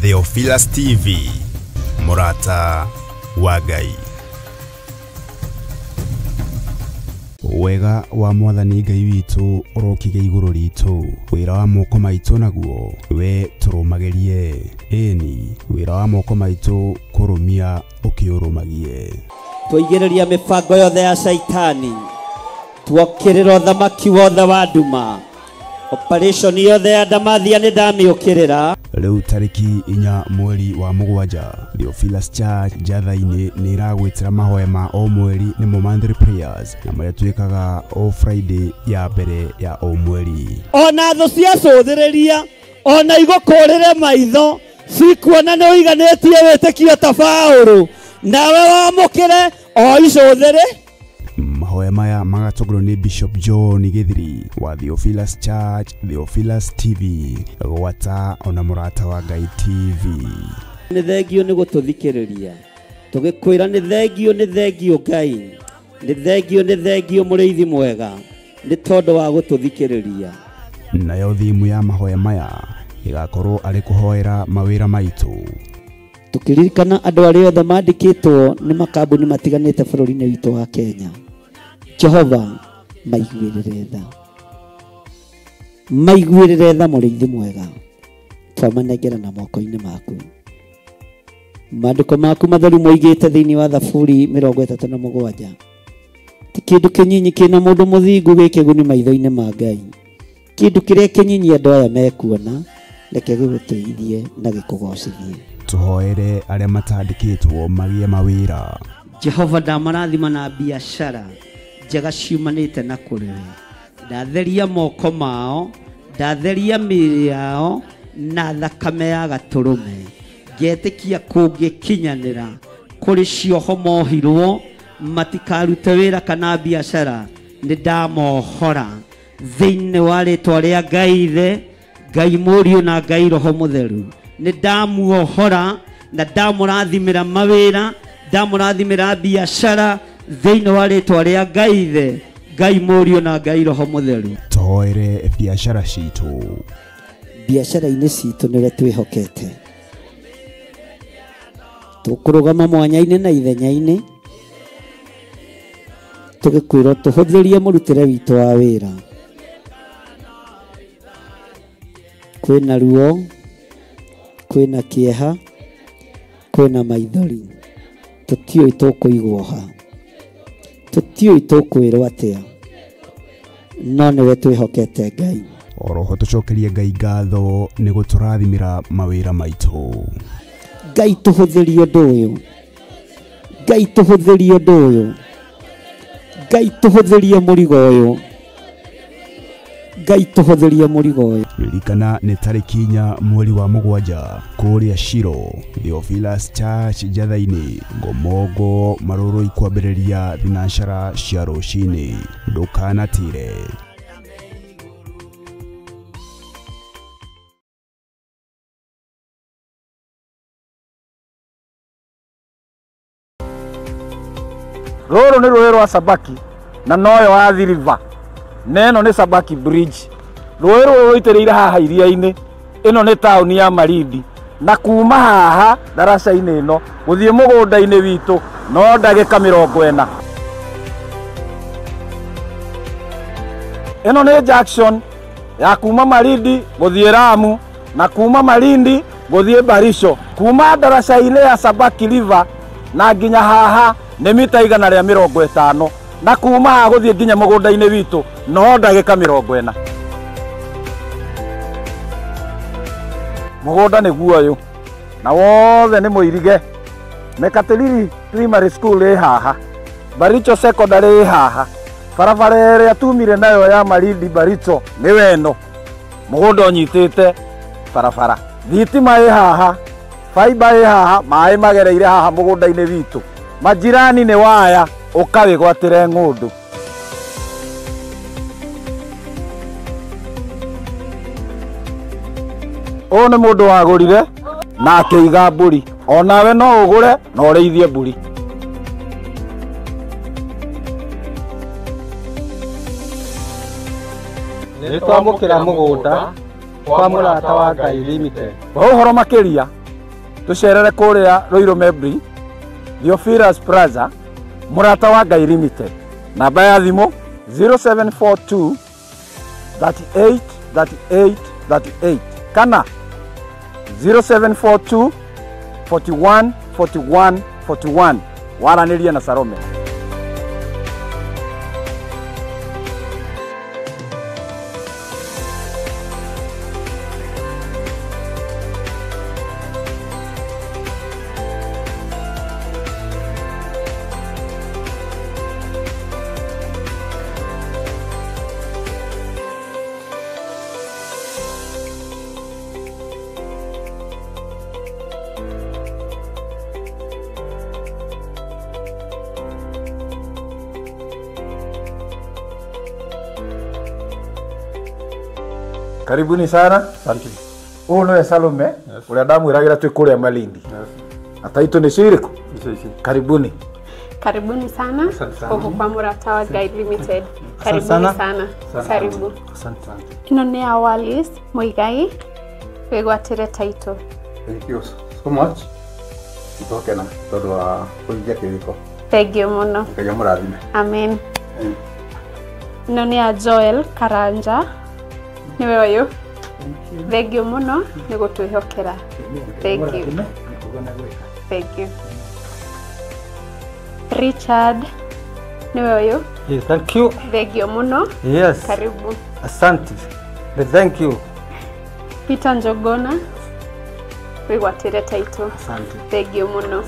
Theophilus TV, mũrata wa Ngai. Wega wa mwathani Ngai witũ ũrokige igũrũ ritũ, wĩra wa moko maitũ naguo we tũrũmagĩrie, ĩni wĩra wa moko maitũ kũrũmia ũkĩũrũmagie. Twaigĩrĩria mĩbango yothe ya Shaitani, tuokĩrĩra ũthamaki wothe wa nduma, operation yothe ya ndamathia nĩ ndamĩũkĩrĩra. Rĩu tarĩki 4 mweri wa 7 Theophilus Church Njatha-inĩ nĩ ĩragwĩtĩra mahoya ma o mweri nĩmo monthly prayers, na marĩa twĩkaga o Friday ya mbere ya o mweri. Ona thũ ciacũthĩrĩria, ona igũkũrĩre maitho, cikuona nĩ ũiganĩtie wĩtĩkio ta Paũlũ, nawe wamũkĩre o icũthĩrĩ. Mahoya maya magatongorio nĩ Bishop John Githiri wa Theophilus Church, Theophilus TV, gwata ona mũrata wa Ngai TV. Nĩ thengio nĩ gũtũthikĩrĩria, tũgĩkwĩra nĩ thengio, nĩ thengio Ngai, nĩ thengio, nĩ thengio mũrĩithi mwega, nĩ tondũ wa gũtũthikĩrĩria. Nayo thimu ya mahoya maya ĩgakorwo arĩ kũhoera mawĩra maitũ. Tũkĩririkana andũ arĩa othe mandĩkĩtwo nĩ makambuni matiganĩte bũrũri-inĩ witũ wa Kenya, Jehova maiguĩrĩre tha, maiguĩrĩre tha mũrĩithi mwega, twamanengera na moko-inĩ maku. Maandĩko maku matheru moigĩte thĩinĩ wa Thaburi 37, ti kĩndũ kĩnyinyi kĩna mũndũ mũthingu gĩ kĩguni maitho-inĩ ma Ngai, kĩndũ kĩrĩa kĩnyinyi andũ aya mekuona, reke gĩgũteithie na gĩkũgocithie. Tũhoere arĩa matandĩkĩtwo magĩe mawĩra. Jehova ndamarathima na biacara njega ciumanĩte na kũrĩ we, ndatheria moko mao, ndatheria mĩĩrĩ yao na thakame ya gatũrũme, ngetĩkia kũngĩkinyanĩra kũrĩ cioho mohirwo matikarute wĩra kana biacara, nĩ ndamohora thĩinĩ wa rĩtwa rĩa Ngai Ithe, Ngai Mũriũ na Ngai Roho Mũtheru. Nĩ ndamuohora na ndamũrathimĩra mawĩra, ndamũrathimĩra biacara thĩinĩ wa rĩtwa rĩa Ngai Ithe, Ngai Mũriũ na Ngai Roho Mũtheru. Tũhoere biacara citũ. Biacara-inĩ citũ nĩwe twĩhokete, tũkũrũgama mwanya-inĩ na ithenya-inĩ, tũgĩkwĩrwo tũhũthĩrie mũrutĩre witũ wa wĩra. Kwĩna ruo, kwĩna kĩeha, kwĩna maithori, tũtiũĩ tũkũigwo ha, tũtiũĩ tũkwĩrwo atĩa, no nĩwe twĩhokete Ngai. Oroho tũcokerie Ngai ngatho nĩ gũtũrathimĩra mawĩra maitũ. Ngai tũhũthĩrie ũndũ ũyũ, Ngai tũhũthĩrie ũndũ ũyũ, Ngai tũhũthĩrie mũrigo ũyũ, Ngai tũhũthĩrie mũrigo ũyũ. Ririkana nĩ tarĩki 4 mweri wa 7 kũrĩa Shiro, Theophilus Church Njatha-inĩ, Ngomongo marũrũ ikwambĩrĩria thinacara cia rũcinĩ. Ndũkanatire. Rũrũ nĩ rũĩ rwa Sabaki na noyo Athi River, na ĩno nĩ Sabaki Bridge. Rũĩ rũrũ rũitĩrĩire haha iria-inĩ, ĩno nĩ taũni ya Malindi, na kuma haha ndaraca-inĩ ĩno gũthiĩ mũgũnda-inĩ witũ no ndagĩka 40. Ĩno nĩ junction ya kuma Malindi gũthiĩ Lamu na kuma Malindi gũthiĩ Barisho. Kuma ndaraca-inĩ ya Sabaki River na nginya haha nĩ mita 150, na kuma haha gũthiĩ nginya mũgũnda-inĩ witũ no ndagĩka 40. Mũgũnda nĩguo ũyũ na wothe nĩ mũirige. Mekatilili Primary School ĩ haha, Baricho Secondary ĩ haha, barabara ĩrĩa tumire nayo ya Malindi Baricho nĩ weno, mũgũnda ũnyitĩte barabara. Thitima ĩ haha, fiber ĩ haha, maĩ magereire haha mũgũnda-inĩ witũ. Majirani nĩ waya, ũkawĩgwatĩre ng'ũndũ. Ũyũ nĩ mũndũ wagũrire na akĩiga mbũri, onawe no ũgũre na ũrĩithie mbũri. Nĩ twamũkĩra mũgũnda kwa Mũrata wa Ngai Limited. Kwa ũhoro makĩria Tucerere kuria Ruiru Mebri, Theophilus Plaza, Murata wa Ngai Limited. Namba ya thimu 0742 38 38 38 kana 0742 41 41 41. Waranĩria na Salome. Karibuni sana. Asante. Ũyũ nĩwe Salome, ũrĩa ndamwĩragĩra twĩ kũrĩa Malindi. Na taitũ nĩ cirĩkũ? Karibuni. Karibuni sana gũkũ kwa Mũrata wa Ngai Limited. Karibuni sana. Karibu. Asante. Ĩno nĩ ya Wallis Muigai, wĩgwatĩre taitũ. Thank you so much. Nĩtwakena tondũ wa kũhingia kĩrĩko. Thank you mũno. Ngai amũrathime. Amen. Ĩno nĩ ya Joel Karanja. Niwe ũyũ. Thank you mũno nĩ gũtwĩhokera. Thank you. Thank you. Richard, niwe ũyũ. Yes, thank you. Thank you mũno. Yes. Karibu. Asante. Thank you. Peter Njogona, wĩgwatĩre taitũ. Asante. Thank you mũno.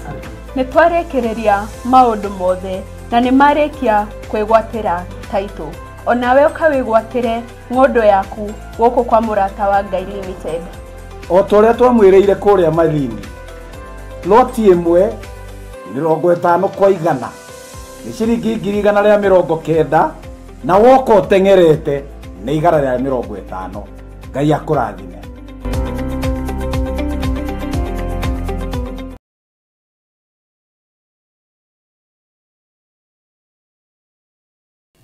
Nĩ twarĩkĩrĩria maũndũ mothe na nĩ marĩkia kwĩgwatĩra taitũ. Onawe ũkawĩgwatĩre ng'ũndũ yaku gũkũ kwa Mũrata wa Ngai Limited. O ta ũrĩa twamwĩrĩire kũrĩa Malindi, loti ĩmwe 50 kwa 100 nĩ ciringi 190,000 na woka ũteng'erete nĩ 150. Ngai akũrathime.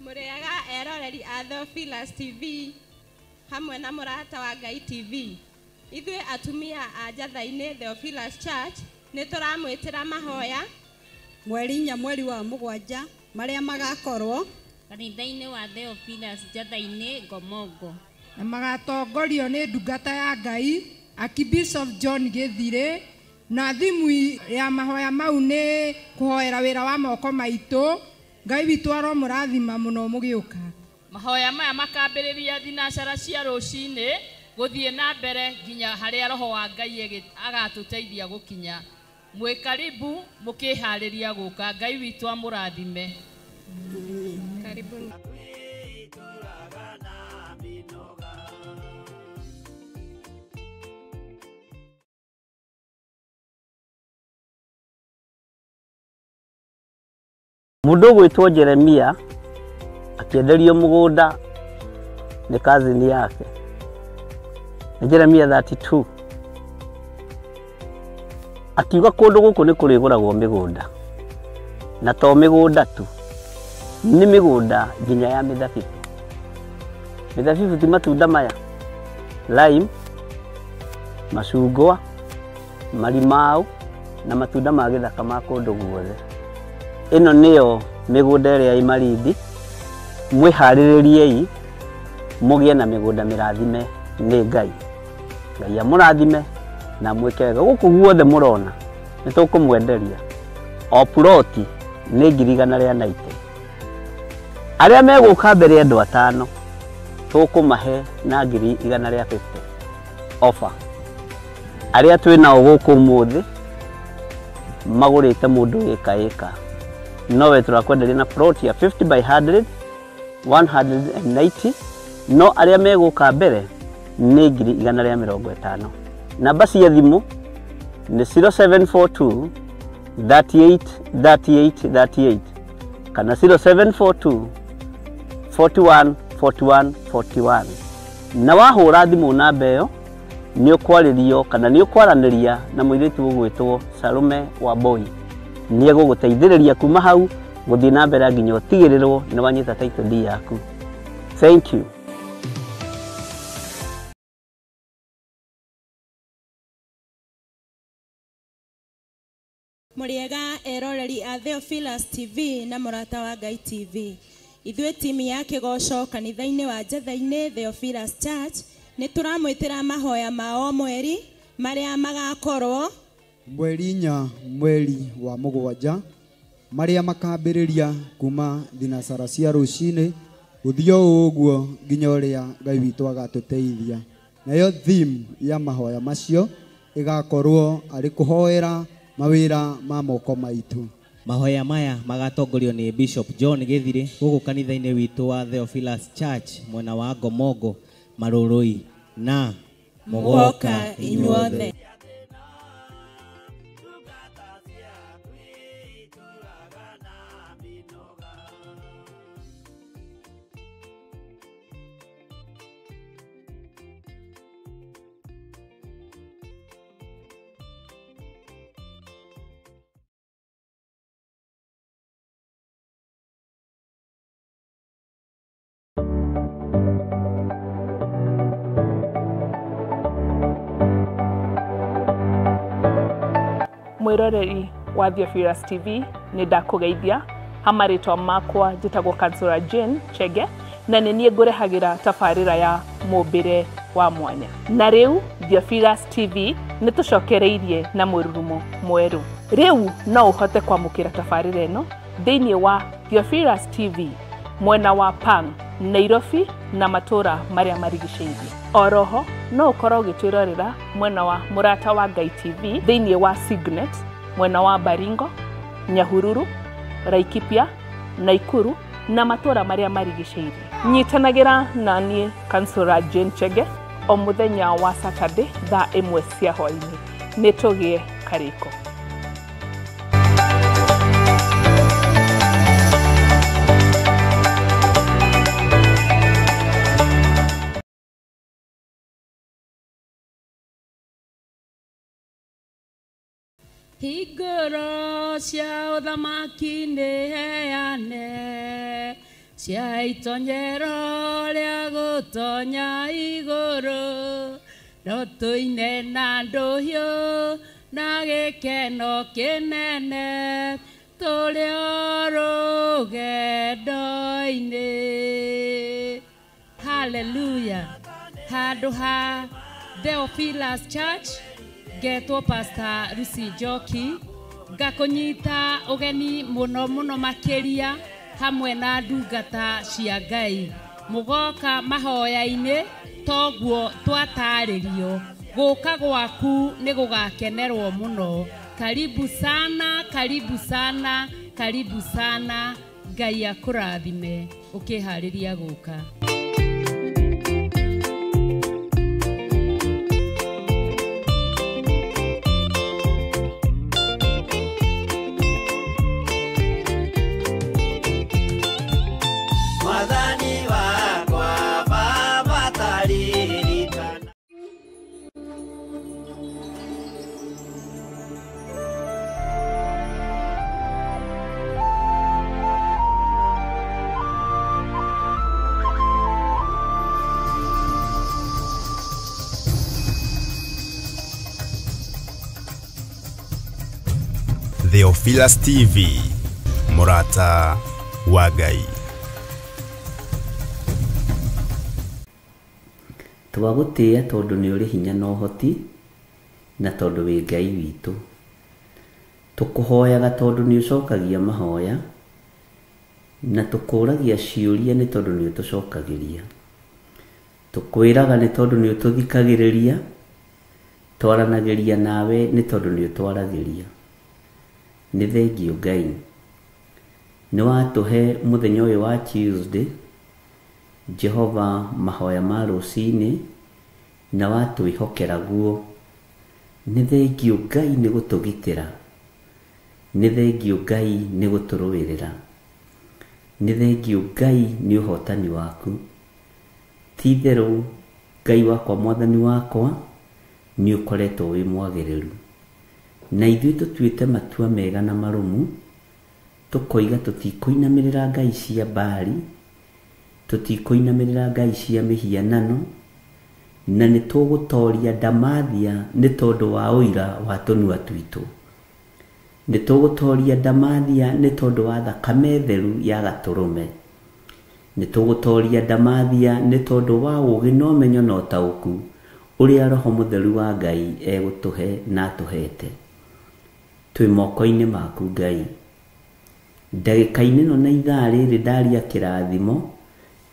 Mũrĩaga eroreri a Theophilus TV hamwe na Mũrata wa Ngai TV. Ithuĩ atumia a Njatha-inĩ Theophilus Church nĩ tũramwĩtĩra mahoya mweri 4 mweri wa 7 marĩa magakorwo kanitha-inĩ wa Theophilus Njatha-inĩ Ngomongo, na magatongorio nĩ ndungata ya Ngai Archbishop John Gĩthirĩ, na thimu ya mahoya mau nĩ kũhoera wĩra wa moko maitũ. Ngai witũ aromũrathima mũno mũgĩũka. Mahoya maya makambĩrĩria thinacara cia rũcinĩ gũthiĩ na mbere nginya harĩa roho wa Ngai agatũteithia gũkinya. Mwĩ karibu mũkĩharĩria gũka. Ngai witũ amũrathime. Karibuni. Mũndũ ũgwĩtwo Jeremia akĩenderio mũgũnda nĩ kazini yake. Nĩ Jeremia 32. Akiuga kũndũ gũkũ nĩ kũrĩgũragwo mĩgũnda, na to mĩgũnda tu, nĩ mĩgũnda nginya ya mĩthabibũ. Mĩthabibũ ti matunda maya, lime, macungwa, marimau na matunda ma gĩthaka ma kũndũ guothe. Ĩno nĩyo mĩgũnda ĩrĩa ĩ Malindi. Mwĩharĩrĩriei mũgĩe na mĩgũnda mĩrathime nĩ Ngai. Ngai amũrathime na mwĩke wega. Gũkũ guothe mũrona nĩ tũkũmwenderia o ploti nĩ 190,000. Arĩa megũka mbere andũ 5 tũkũmahe na 150,000 offer. Arĩa twĩ nao gũkũ ũmũthĩ magũrĩte mũndũ ĩka ĩka, nowe tũrakwenderia na plot ya 50 by 100 190, no arĩa megũka mbere nĩ 150,000. Namba cia thimũ nĩ 0742 38 38 38 kana 0742 41 41 41. Na wahũra thimũ namba ĩyo nĩ ũkwarĩrio kana nĩ ũkwaranĩria na mũirĩtu ũgwĩtwo Salome Wambui. Nĩ egũgũteithĩrĩria kuma hau gũthiĩ na mbere nginya ũtigĩrĩrwo nĩ wanyita title deed yaku. Thank you. Mũrĩega eroreri a Theophilus TV na Mũrata wa Ngai TV. Ithuĩ timu ya kĩgoco kanitha-inĩ wa Njetha-inĩ Theophilus Church nĩ tũramwĩtĩra mahoya ma o mweri marĩa magakorwo mweri 4 mweri wa 7 marĩa makambĩrĩria kuma thinacara cia rũcinĩ gũthiĩ o ũguo nginya ũrĩa Ngai witũ agatũteithia. Nayo theme ya mahoya macio ĩgakorwo arĩ kũhoera mawĩra ma moko maitũ. Mahoya maya magatongorio nĩ Bishop John Gĩthirĩ gũkũ kanitha-inĩ witũ wa Theophilus Church mwena wa Ngomongo Marũrũi na mũgoka inyuothe. Mwiroreri wa Theophilus TV nĩ ndakũgeithia ha marĩtwa makwa njĩtagwo Kansura Jane Chege na nĩ niĩ ngũrehagĩra tabarĩra ya mũmbĩre wa mwanya. Na rĩu Theophilus TV nĩ tũcokereirie na mũrurumo mwerũ. Rĩu no ũhote kwamũkĩra tabarĩra ĩno thĩinĩ wa Theophilus TV mwena wa Pang, Nairobi na matũra marĩa marigicĩirie. Oroho no ũkorwo ũgĩtwĩrorera mwena wa Mũrata wa Ngai TV thĩinĩ wa Signet mwena wa Baringo, Nyahururu, Laikipia, Naikuru na matũra marĩa marigicĩirie. Nyitanagĩra na niĩ Kansura Jane Chege o mũthenya wa Saturday thaa 1 cia hwaĩ-inĩ. Nĩ tũgĩe karĩko. Hingũro cia ũthamaki nĩ heane cia itonyero rĩa gũtonya igũrũ no tũine na ndũhiũ na gĩkeno kĩnene tũrĩ o rũgendo-inĩ. Hallelujah. Handũ ha Theophilus Church ngetwo Pastor Lucy Njoki ngakũnyita ũgeni mũno mũno makĩria hamwe na ndungata cia Ngai. Mũgoka mahoya-inĩ toguo twatarĩrio gũka gwaku nĩ gũgakenerwo mũno. Karibu sana, karibu sana, karibu sana. Ngai akũrathime ũkĩharĩria gũka. Theophilus TV, Mũrata wa Ngai. Twagũtĩĩa tondũ nĩ ũrĩ hinya na ũhoti na tondũ wĩ Ngai witũ. Tũkũhoyaga tondũ nĩ ũcokagia mahoya na tũkũragia ciũria nĩ tondũ nĩ ũtũcokagĩria. Tũkwĩraga nĩ tondũ nĩ ũtũthikagĩrĩria, twaranagĩria nawe nĩ tondũ nĩ ũtwaragĩria. Nĩ thengio Ngai nĩ watũhe mũthenya ũyũ wa Tuesday Jehova mahoya ma rũcinĩ na watwĩhokera guo. Nĩ thengio Ngai nĩ gũtũgitĩra, nĩ thengio Ngai nĩ gũtũrũĩrĩra, nĩ thengio Ngai nĩ ũhotani waku. Ti itherũ Ngai wakwa mwathani wakwa nĩ ũkoretwo wĩ mwagĩrĩru na ithuĩ tũtuĩte matua mega na marũmu tũkoiga tũtikũinamĩrĩra ngai cia Baali, tũtikũinamĩrĩra ngai cia mĩhianano, na nĩ tũgũtoria ndamathia nĩ tondũ wa ũira wa tũnua twitũ. Nĩ tũgũtoria ndamathia nĩ tondũ wa thakame theru ya gatũrũme. Nĩ tũgũtoria ndamathia nĩ tondũ wa ũũgĩ na ũmenyo na ũtaũku ũrĩa Roho Mũtheru wa Ngai egũtũhe na atũhete. Twĩ moko-inĩ maku Ngai. Ndagĩka-inĩ ĩno na ithaa rĩrĩ ndaria kĩrathimo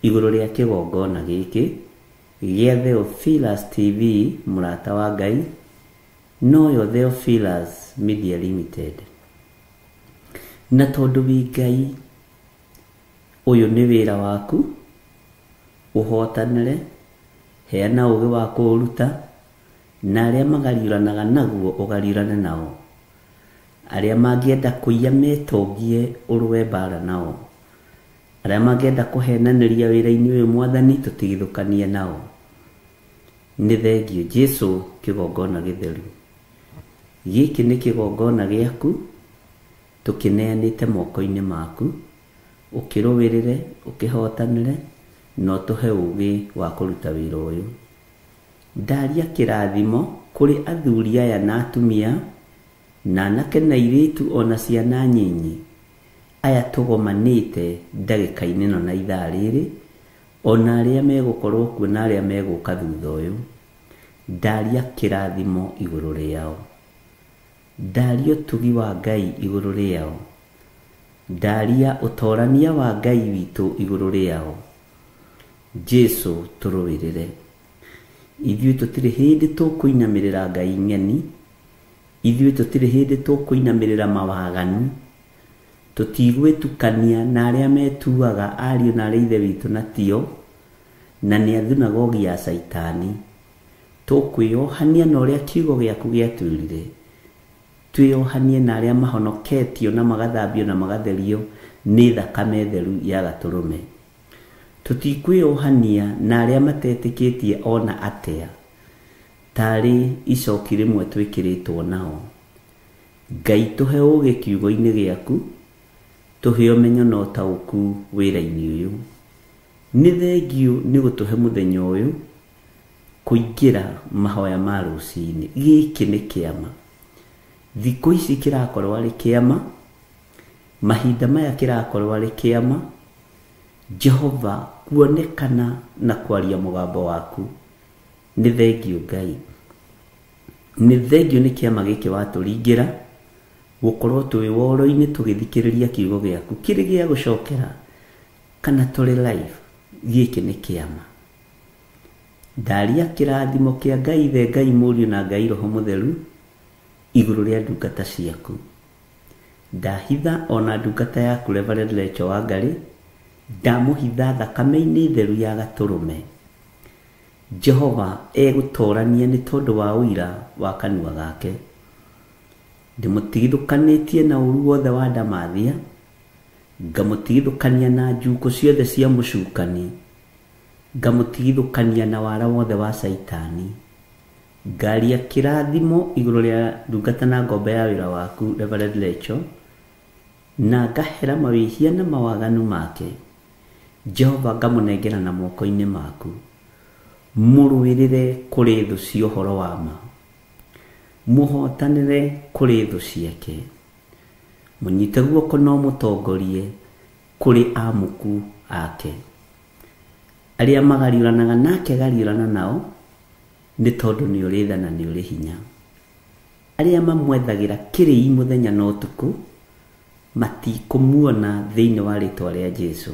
igũrũ rĩa kĩgongona gĩkĩ gĩa Theophilus TV mũrata wa Ngai, noyo Theophilus Media Limited. Na tondũ wĩ Ngai, ũyũ nĩ wĩra waku, ũhotanĩre, heana ũũgĩ wa kũũruta, na arĩa magariũranaga naguo ũgariũrane nao. Arĩa mangĩenda kũiya metongie ũrũe mbara nao. Arĩa mangĩenda kũhenanĩria wĩra-inĩ ũyũ Mwathani tũtigithũkanie nao. Nĩ thengio Jesu kĩgongona gĩtheru. Gĩkĩ nĩ kĩgongona gĩaku, tũkĩneanĩte moko-inĩ maku, ũkĩrũĩrĩre, ũkĩhotanĩre, na ũtũhe ũũgĩ wa kũruta wĩra ũyũ. Ndaria kĩrathimo kũrĩ athuri aya na atumia, na anake na airĩtu ona ciana nyinyi, aya tũgomanĩte ndagĩka-inĩ ĩno na ithaa rĩrĩ, ona arĩa megũkorwo kuo na arĩa megũka thutha ũyũ. Ndaria kĩrathimo igũrũ rĩao. Ndaria ũtugi wa Ngai igũrũ rĩao. Ndaria ũtorania wa Ngai witũ igũrũ rĩao. Jesu tũrũĩrĩre. Ithuĩ tũtirĩ hĩndĩ tũkũinamĩrĩra Ngai ng'eni. Ithuĩ tũtirĩ hĩndĩ tũkũinamĩrĩra mawaganu. Tũtigwĩtukania na arĩa metuaga ariũ na arĩa ithe witũ na tio, na nĩ a thunagogi ya Caitani. Tũkwĩyohania na ũrĩa kiugo gĩaku gĩatwĩrire. Twĩyohanie na arĩa mahonoketio na magathambio na magatherio nĩ thakame theru ya gatũrũme. Tũtikwĩyohania na arĩa matetĩkĩtie ona atĩa, tarĩ icoki rĩmwe twĩkĩrĩtwo nao. Ngai tũhe ũũgĩ kiugo-inĩ gĩaku, tũhe ũmenyo na ũtaũku wĩra-inĩ ũyũ. Nĩ thengio nĩ gũtũhe mũthenya ũyũ kũingĩra mahoya ma rũcinĩ. Gĩkĩ nĩ kĩama. Thikũ ici kĩrakorwo arĩ kĩama, mahinda maya kĩrakorwo arĩ kĩama, Jehova kuonekana na kwaria mũgambo waku. Nĩ thengio Ngai. Nĩ thengio nĩ kĩama gĩkĩ watũringĩra, gũkorwo twĩ woro-inĩ tũgĩthikĩrĩria kiugo gĩaku kĩrĩ gĩa gũcokera kana tũrĩ live. Gĩkĩ nĩ kĩama. Ndaria kĩrathimo kĩa Ngai Ithe, Ngai Mũriũ na Ngai Roho Mũtheru igũrũ rĩa ndungata ciaku. Ndahitha ona ndungata yaku Reverend Lecho Wangari, ndamũhitha thakame-inĩ theru ya gatũrũme. Jehova egũtorania nĩ tondũ wa ũira wa kanua gake. Ndĩmũtigithũkanĩtie na ũru wothe wa ndamathia, ngamũtigithũkania na njuko ciothe cia mũcukani, ngamũtigithũkania na wara wothe wa Caitani. Ngaria kĩrathimo igũrũ rĩa ndungata na ngombe ya wĩra waku Reverend Lecho, na ngahera mawĩhia na mawaganu make. Jehova ngamũnengera na moko-inĩ maku. Mũrũĩrĩre kũrĩ thũ cia ũhoro wa ma. Mũhotanĩre kũrĩ thũ ciake. Mũnyite guoko no mũtongorie kũrĩ amuku ake. Arĩa magariũranaga nake gariũrana nao, nĩ tondũ nĩ ũrĩ tha na nĩ ũrĩ hinya. Arĩa mamwethagĩra kĩrĩi mũthenya na ũtukũ, matikũmuona thĩinĩ wa rĩtwa rĩa Jesu.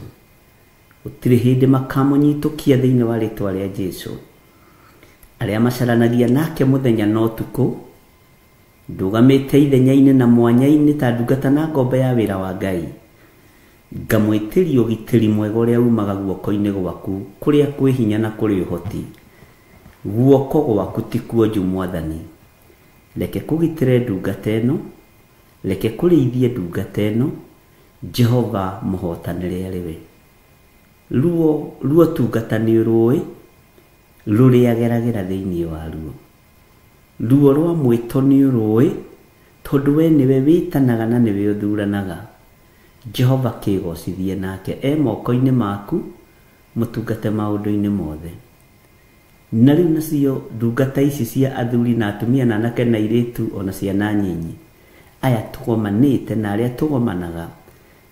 Gũtirĩ hĩndĩ makamũnyitũkia thĩinĩ wa rĩtwa rĩa Jesu. Arĩa macaranagia nake mũthenya na ũtukũ, ndũgamĩte ithenya-inĩ na mwanya-inĩ ta ndungata na ngombe ya wĩra wa Ngai. Ngamwĩtĩria ũgitĩri mwega ũrĩa umaga guoko-inĩ gwaku, kũrĩa kwĩ hinya na kũrĩ ũhoti. Guoko gwaku ti kuonju Mwathani. Reke kũgitĩre ndungata ĩno, reke kũrĩithie ndungata ĩno, Jehova mũhotanĩre arĩ we. Ruo ruo tungata nĩ rũĩ, rũrĩa geragĩra thĩinĩ wa ruo. Ruo rwa mwĩto nĩ rũĩ, tondũ we nĩwe wĩtanaga na nĩwe ũthuranaga. Jehova kĩgocithie nake e moko-inĩ maku, mũtungate maũndũ-inĩ mothe. Na rĩu nacio ndungata ici cia athuri na atumia na anake na airĩtu ona ciana nyinyi, Aya tũgomanĩte na arĩa tũgomanaga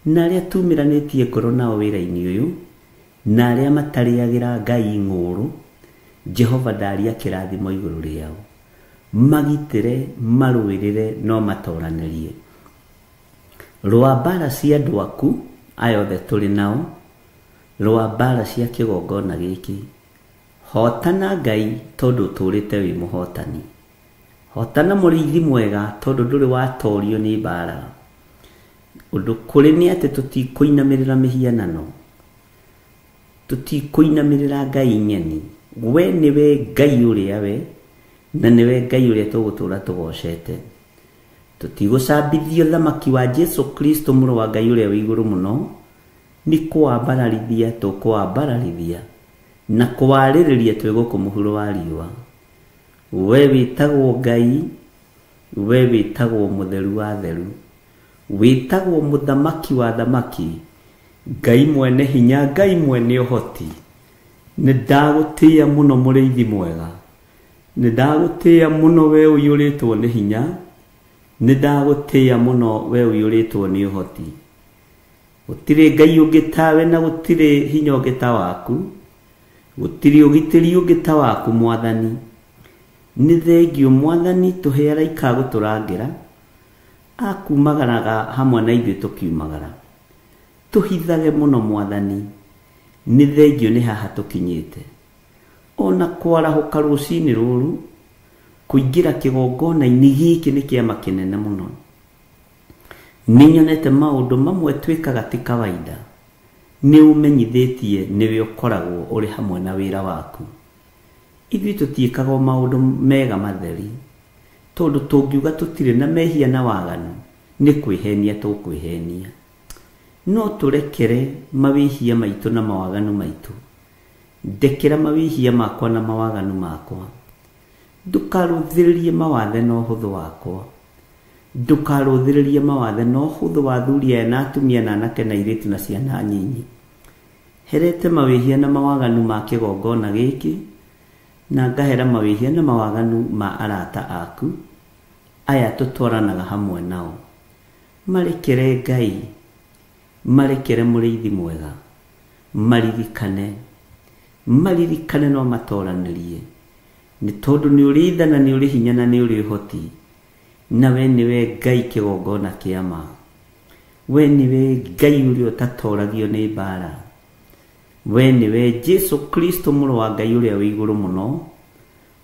na arĩa tumĩranĩtie ngoro nao wĩra-inĩ ũyũ na arĩa matarĩagĩra Ngai ng'ũũrũ. Jehova ndaria kĩrathimo igũrũ rĩao, magitĩre, marũĩrĩre, no matoranĩrie. Rũa mbara cia andũ aku aya othe tũrĩ nao, rũa mbara cia kĩgongona gĩkĩ. Hotana Ngai tondũ ũtũũrĩte wĩ mũhotani. Hotana mũrĩithi mwega tondũ ndũrĩ watorio nĩ mbara. Ũndũ kũrĩ nĩ atĩ tũtikũinamĩrĩra mĩhianano, tũtikũinamĩrĩra Ngai ng'eni. We nĩwe Ngai ũrĩa we, na nĩwe Ngai ũrĩa tũgũtũũra tũgocete. Tũtigũcambithio thamaki wa Jesu Kristo mũrũ wa Ngai ũrĩa wĩ igũrũ mũno, nĩ kũwambararithia tũkũwambararithia na kũwarĩrĩria twĩ gũkũ mũhuro wa riũa. We wĩtagwo Ngai, we wĩtagwo mũtheru wa theru, wĩtagwo mũthamaki wa thamaki, Ngai mwene hinya, Ngai mwene ũhoti. Nĩ ndagũtĩĩa mũno mũrĩithi mwega, nĩ ndagũtĩĩa mũno we ũiyũrĩtwo nĩ hinya, nĩ ndagũtĩĩa mũno we ũiyũrĩtwo nĩ ũhoti. Gũtirĩ Ngai ũngĩ tawe na gũtirĩ hinya ũngĩ ta waku, gũtirĩ ũgitĩri ũngĩ ta waku Mwathani. Nĩ thengio Mwathani tũhe araika a gũtũrangĩra, akumagaraga hamwe na ithuĩ tũkiumagara. Tũhithage mũno Mwathani, nĩ thengio nĩ haha tũkinyĩte. Ona kwarahũka rũcinĩ rũrũ, kũingĩra kĩgongona-inĩ gĩkĩ nĩ kĩama kĩnene mũno. Nĩ nyonete maũndũ mamwe twĩkaga ti kawaida. Nĩ ũmenyithĩtie nĩwe ũkoragwo ũrĩ hamwe na wĩra waku. Ithuĩ tũtiĩkaga o maũndũ mega matheri, tondũ tũngiuga tũtirĩ na mehia na waganu, nĩ kwĩhenia tũkwĩhenia. No tũrekere mawĩhia maitũ na mawaganu maitũ. Ndekera mawĩhia makwa na mawaganu makwa. Ndũkarũthĩrĩrie mawathe na ũhũthũ wakwa. Ndũkarũthĩrĩrie mawathe na ũhũthũ wa athuri aya na atumia na anake na airĩtu na ciana nyinyi. Herete mawĩhia na mawaganu ma kĩgongona gĩkĩ, na ngahera mawĩhia na mawaganu ma arata aku aya tũtwaranaga hamwe nao. Marekere Ngai, marekere mũrĩithi mwega, maririkane, maririkane no matoranĩrie, nĩ tondũ nĩ ũrĩ tha na nĩ ũrĩ hinya na nĩ ũrĩ ũhoti, na we nĩwe Ngai kĩgongona kĩa ma. We nĩwe Ngai ũrĩa ũtatoragio nĩ mbara. We nĩwe Jesu Kristo mũrũ wa Ngai ũrĩa wĩ igũrũ mũno,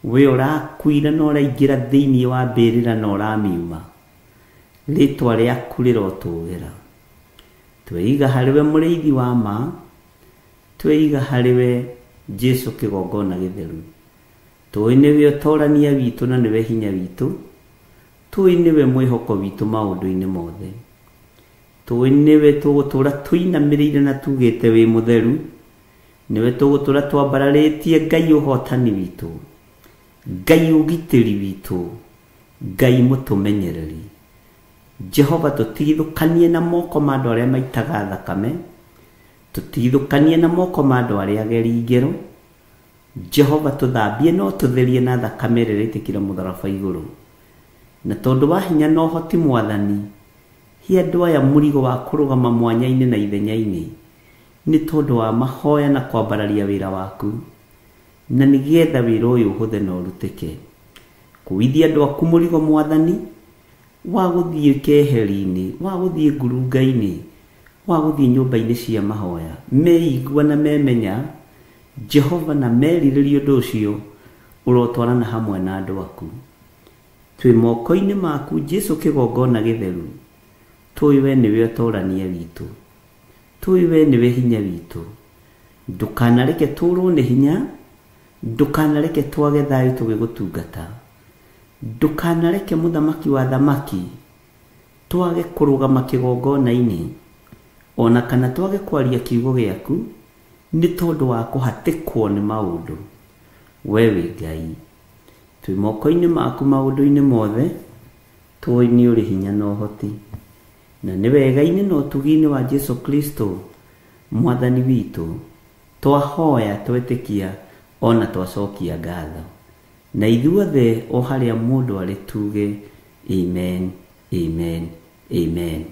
we ũrakuire na ũraingĩra thĩinĩ wa mbĩrĩra na ũramiuma. Rĩtwa rĩaku rĩrotũgĩra. Tweiga harĩwe mũrĩithi wa ma, tweiga harĩwe Jesu kĩgongona gĩtheru. Tũĩ nĩwe ũtorania witũ na nĩwe hinya witũ, tũĩ nĩwe mwĩhoko witũ maũndũ-inĩ mothe. Tũĩ nĩwe tũgũtũũra tũinamĩrĩire na tugĩte wĩ mũtheru, nĩwe tũgũtũũra twambararĩtie Ngai ũhotani witũ, Ngai ũgitĩri witũ, Ngai mũtũmenyereri. Jehova tũtigithũkanie na moko ma andũ arĩa maitaga thakame, tũtigithũkanie na moko ma andũ arĩa ageri ngero. Jehova tũthambie no tũtherie na thakame ĩrĩa ĩrĩtĩkĩra mũtharaba igũrũ. Na tondũ wa hinya na ũhoti Mwathani, he andũ aya mũrigo wa kũrũgama mwanya-inĩ na ithenya-inĩ, nĩ tondũ wa mahoya na kwambararia wĩra waku, na nĩgetha wĩra ũyũ ũhũthe na ũrutĩke. Kũithia andũ aku mũrigo Mwathani, wa gũthiĩ keheri-inĩ, wa gũthiĩ ngurunga-inĩ, wa gũthiĩ nyũmba-inĩ cia mahoya, meigua na memenya Jehova na merirĩria ũndũ ũcio, ũrotwarana hamwe na andũ aku. Twĩ moko-inĩ maku Jesu kĩgongona gĩtheru, tũĩ we nĩwe ũtorania witũ, tũĩ we nĩwe hinya witũ. Ndũkanareke tũrwo nĩ hinya, ndũkanareke twage thayũ tũgĩgũtungata, ndũkanareke mũthamaki wa thamaki twage kũrũgama kĩgongona-inĩ, ona kana twage kwaria kiugo gĩaku, nĩ tondũ wa kũhatĩkwo nĩ maũndũ. We wĩ Ngai, twĩ moko-inĩ maku maũndũ-inĩ mothe, tũĩ nĩ ũrĩ hinya na ũhoti, na nĩ wega-inĩ na ũtugi-inĩ wa Jesu Kristo Mwathani witũ, twahoya twetĩkia ona twacokia ngatho. Na ithuothe o harĩa mũndũ arĩ tuge amen. Amen, amen.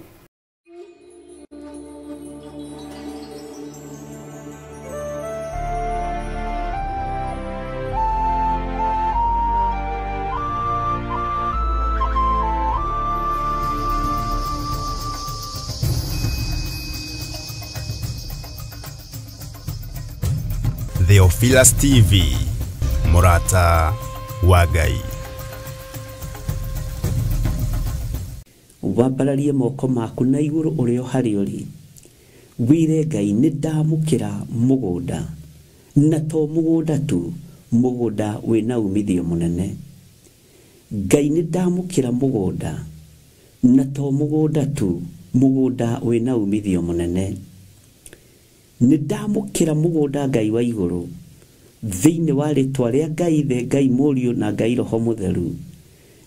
Theophilus TV, Mũrata wa Ngai. Wambararie moko maku na igũrũ ũrĩ o harĩa ũrĩ, wĩre Ngai nĩ ndamũkĩra mũgũnda, na to mũgũnda tu, mũgũnda wĩna umithio mũnene. Ngai nĩ ndamũkĩra mũgũnda, na to mũgũnda tu, mũgũnda wĩna umithio mũnene. Nĩ ndamũkĩra mũgũnda Ngai wa igũrũ, thĩinĩ wa rĩtwa rĩa Ngai Ithe, Ngai Mũriũ na Ngai Roho Mũtheru.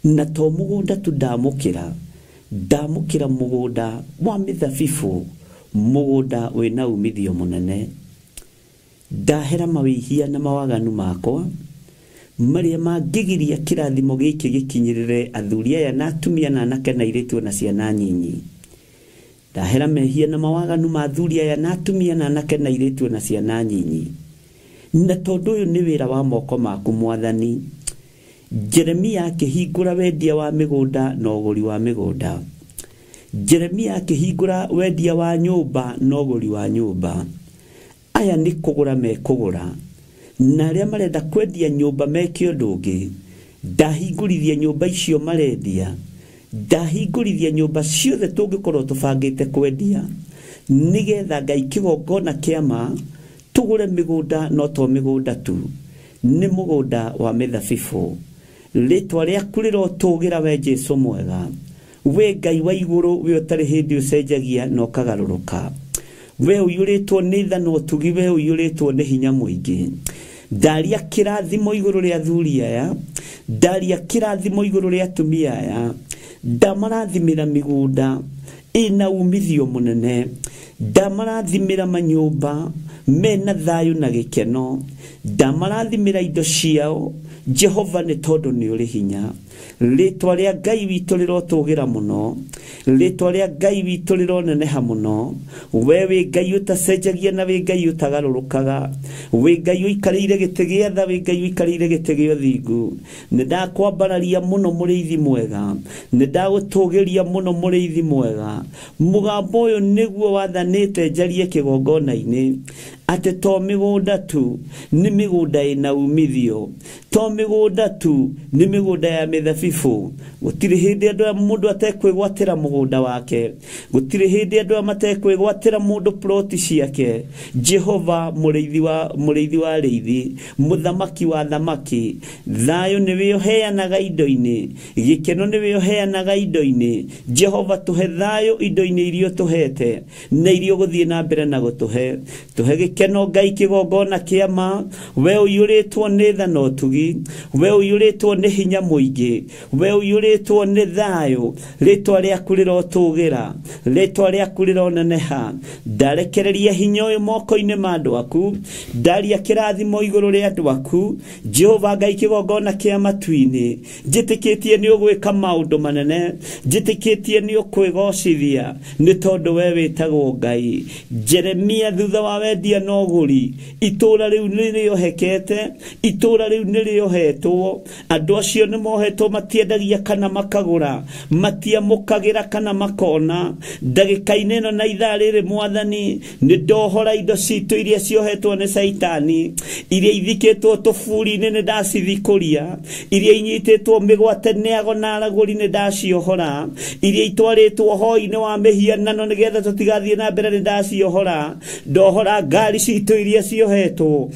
Na to mũgũnda tu ndamũkĩra, ndamũkĩra mũgũnda wa mĩthabibũ, mũgũnda wĩna umithio mũnene. Ndahera mawĩhia na mawaganu makwa marĩa mangĩgiria kĩrathimo gĩkĩ gĩkinyĩrĩre athuri aya na atumia na anake na airĩtu na ciana nyinyi. Ndahera mehia na mawaganu ma athuri aya na atumia na anake na airĩtu na ciana nyinyi. Na tondũ ũyũ nĩ wĩra wa moko maku Mwathani, Jeremia akĩhingũra wendia wa mĩgũnda na ũgũri wa mĩgũnda. Jeremia akĩhingũra wendia wa nyũmba na ũgũri wa nyũmba. Aya nĩ kũgũra mekũgũra, na arĩa marenda kwendia nyũmba meke ũndũ ũngĩ. Ndahingũrithia nyũmba icio marendia, ndahingũrithia nyũmba ciothe tũngĩkorwo tũbangĩte kwendia, nĩgetha Ngai kĩgongona kĩa ma tũgũre mĩgũnda, no to mĩgũnda tu, nĩ mũgũnda wa mĩthabibũ. Rĩtwa rĩaku rĩrotũgĩra we Jesũ mwega, we Ngai wa igũrũ, we ũtarĩ hĩndĩ ũcenjagia na ũkagarũrũka, we ũiyũrĩtwo nĩ tha na ũtugi, we ũiyũrĩtwo nĩ hinya mũingĩ. Ndaria kĩrathimo igũrũ rĩa athuri aya, ndaria kĩrathimo igũrũ rĩa atumia aya, ndamarathimĩra mĩgũnda ĩna umithio mũnene, ndamarathimĩra manyũmba mena thayũ na gĩkeno, ndamarathimĩra indo ciao Jehova, nĩ tondũ nĩ ũrĩ hinya. Rĩtwa rĩa Ngai witũ rĩrotũgĩra mũno, rĩtwa rĩa Ngai witũ rĩroneneha mũno. We wĩ Ngai ũtacenjagia na wĩ Ngai ũtagarũrũkaga, wĩ Ngai ũikarĩire gĩtĩ gĩa tha, wĩ Ngai ũikarĩire gĩtĩ gĩa ũthingu. Nĩ ndakwambararia mũno mũrĩithi mwega, nĩ ndagũtũgĩria mũno mũrĩithi mwega. Mũgambo ũyũ nĩguo wathanĩte njarie kĩgongona-inĩ, atĩ to mĩgũnda tu nĩ mĩgũnda ĩna umithio, to mĩgũnda tu nĩ mĩgũnda ya mĩthabibũ. Gũtirĩ hĩndĩ andũ mũndũ atekwĩgwatĩra mũgũnda wake, gũtirĩ hĩndĩ andũ matekwĩgwatĩra mũndũ ploti ciake. Jehova mũrĩithi wa arĩithi, mũthamaki wa thamaki, thayũ nĩwe ũheanaga indo-inĩ, gĩkeno nĩwe ũheanaga indo-inĩ. Jehova tũhe thayũ indo-inĩ iria ũtũhete na iria ũgũthiĩ na mbere na gũtũhe. Tũhe gĩkeno Ngai kĩgongona kĩa ma, we ũiyũrĩtwo nĩ tha na ũtugi, we ũiyũrĩtwo nĩ hinya mũingĩ, we ũiyũrĩtwo nĩ thayũ. Rĩtwa rĩaku rĩrotũgĩra, rĩtwa rĩaku rĩroneneha. Ndarekereria hinya ũyũ moko-inĩ ma andũ aku, ndaria kĩrathimo igũrũ rĩa andũ aku. Jehova Ngai kĩgongona kĩa matu-inĩ, njĩtĩkĩtie nĩ ũgwĩka maũndũ manene, njĩtĩkĩtie nĩ ũkwĩgocithia, nĩ tondũ we wĩtagwo Ngai. Jeremia thutha wa wendia na ũgũri, itũũra rĩu nĩ rĩohekete, itũũra rĩu nĩ rĩohetwo, andũ acio nĩ mohetwo, matiendagia kana makagũra, matiamũkagĩra kana makona. Ndagĩka-inĩ ĩno na ithaa rĩrĩ Mwathani, nĩ ndohora indo citũ iria ciohetwo nĩ Caitani, iria ithikĩtwo tũburi-inĩ nĩ ndacithikũria, iria inyitĩtwo mĩgwate nĩ ago na aragũri nĩ ndaciohora, iria itwarĩtwo hoi-inĩ wa mĩhianano nĩgetha tũtigathiĩ na mbere nĩ ndaciohora. Ndohora ngari citũ iria ciohetwo,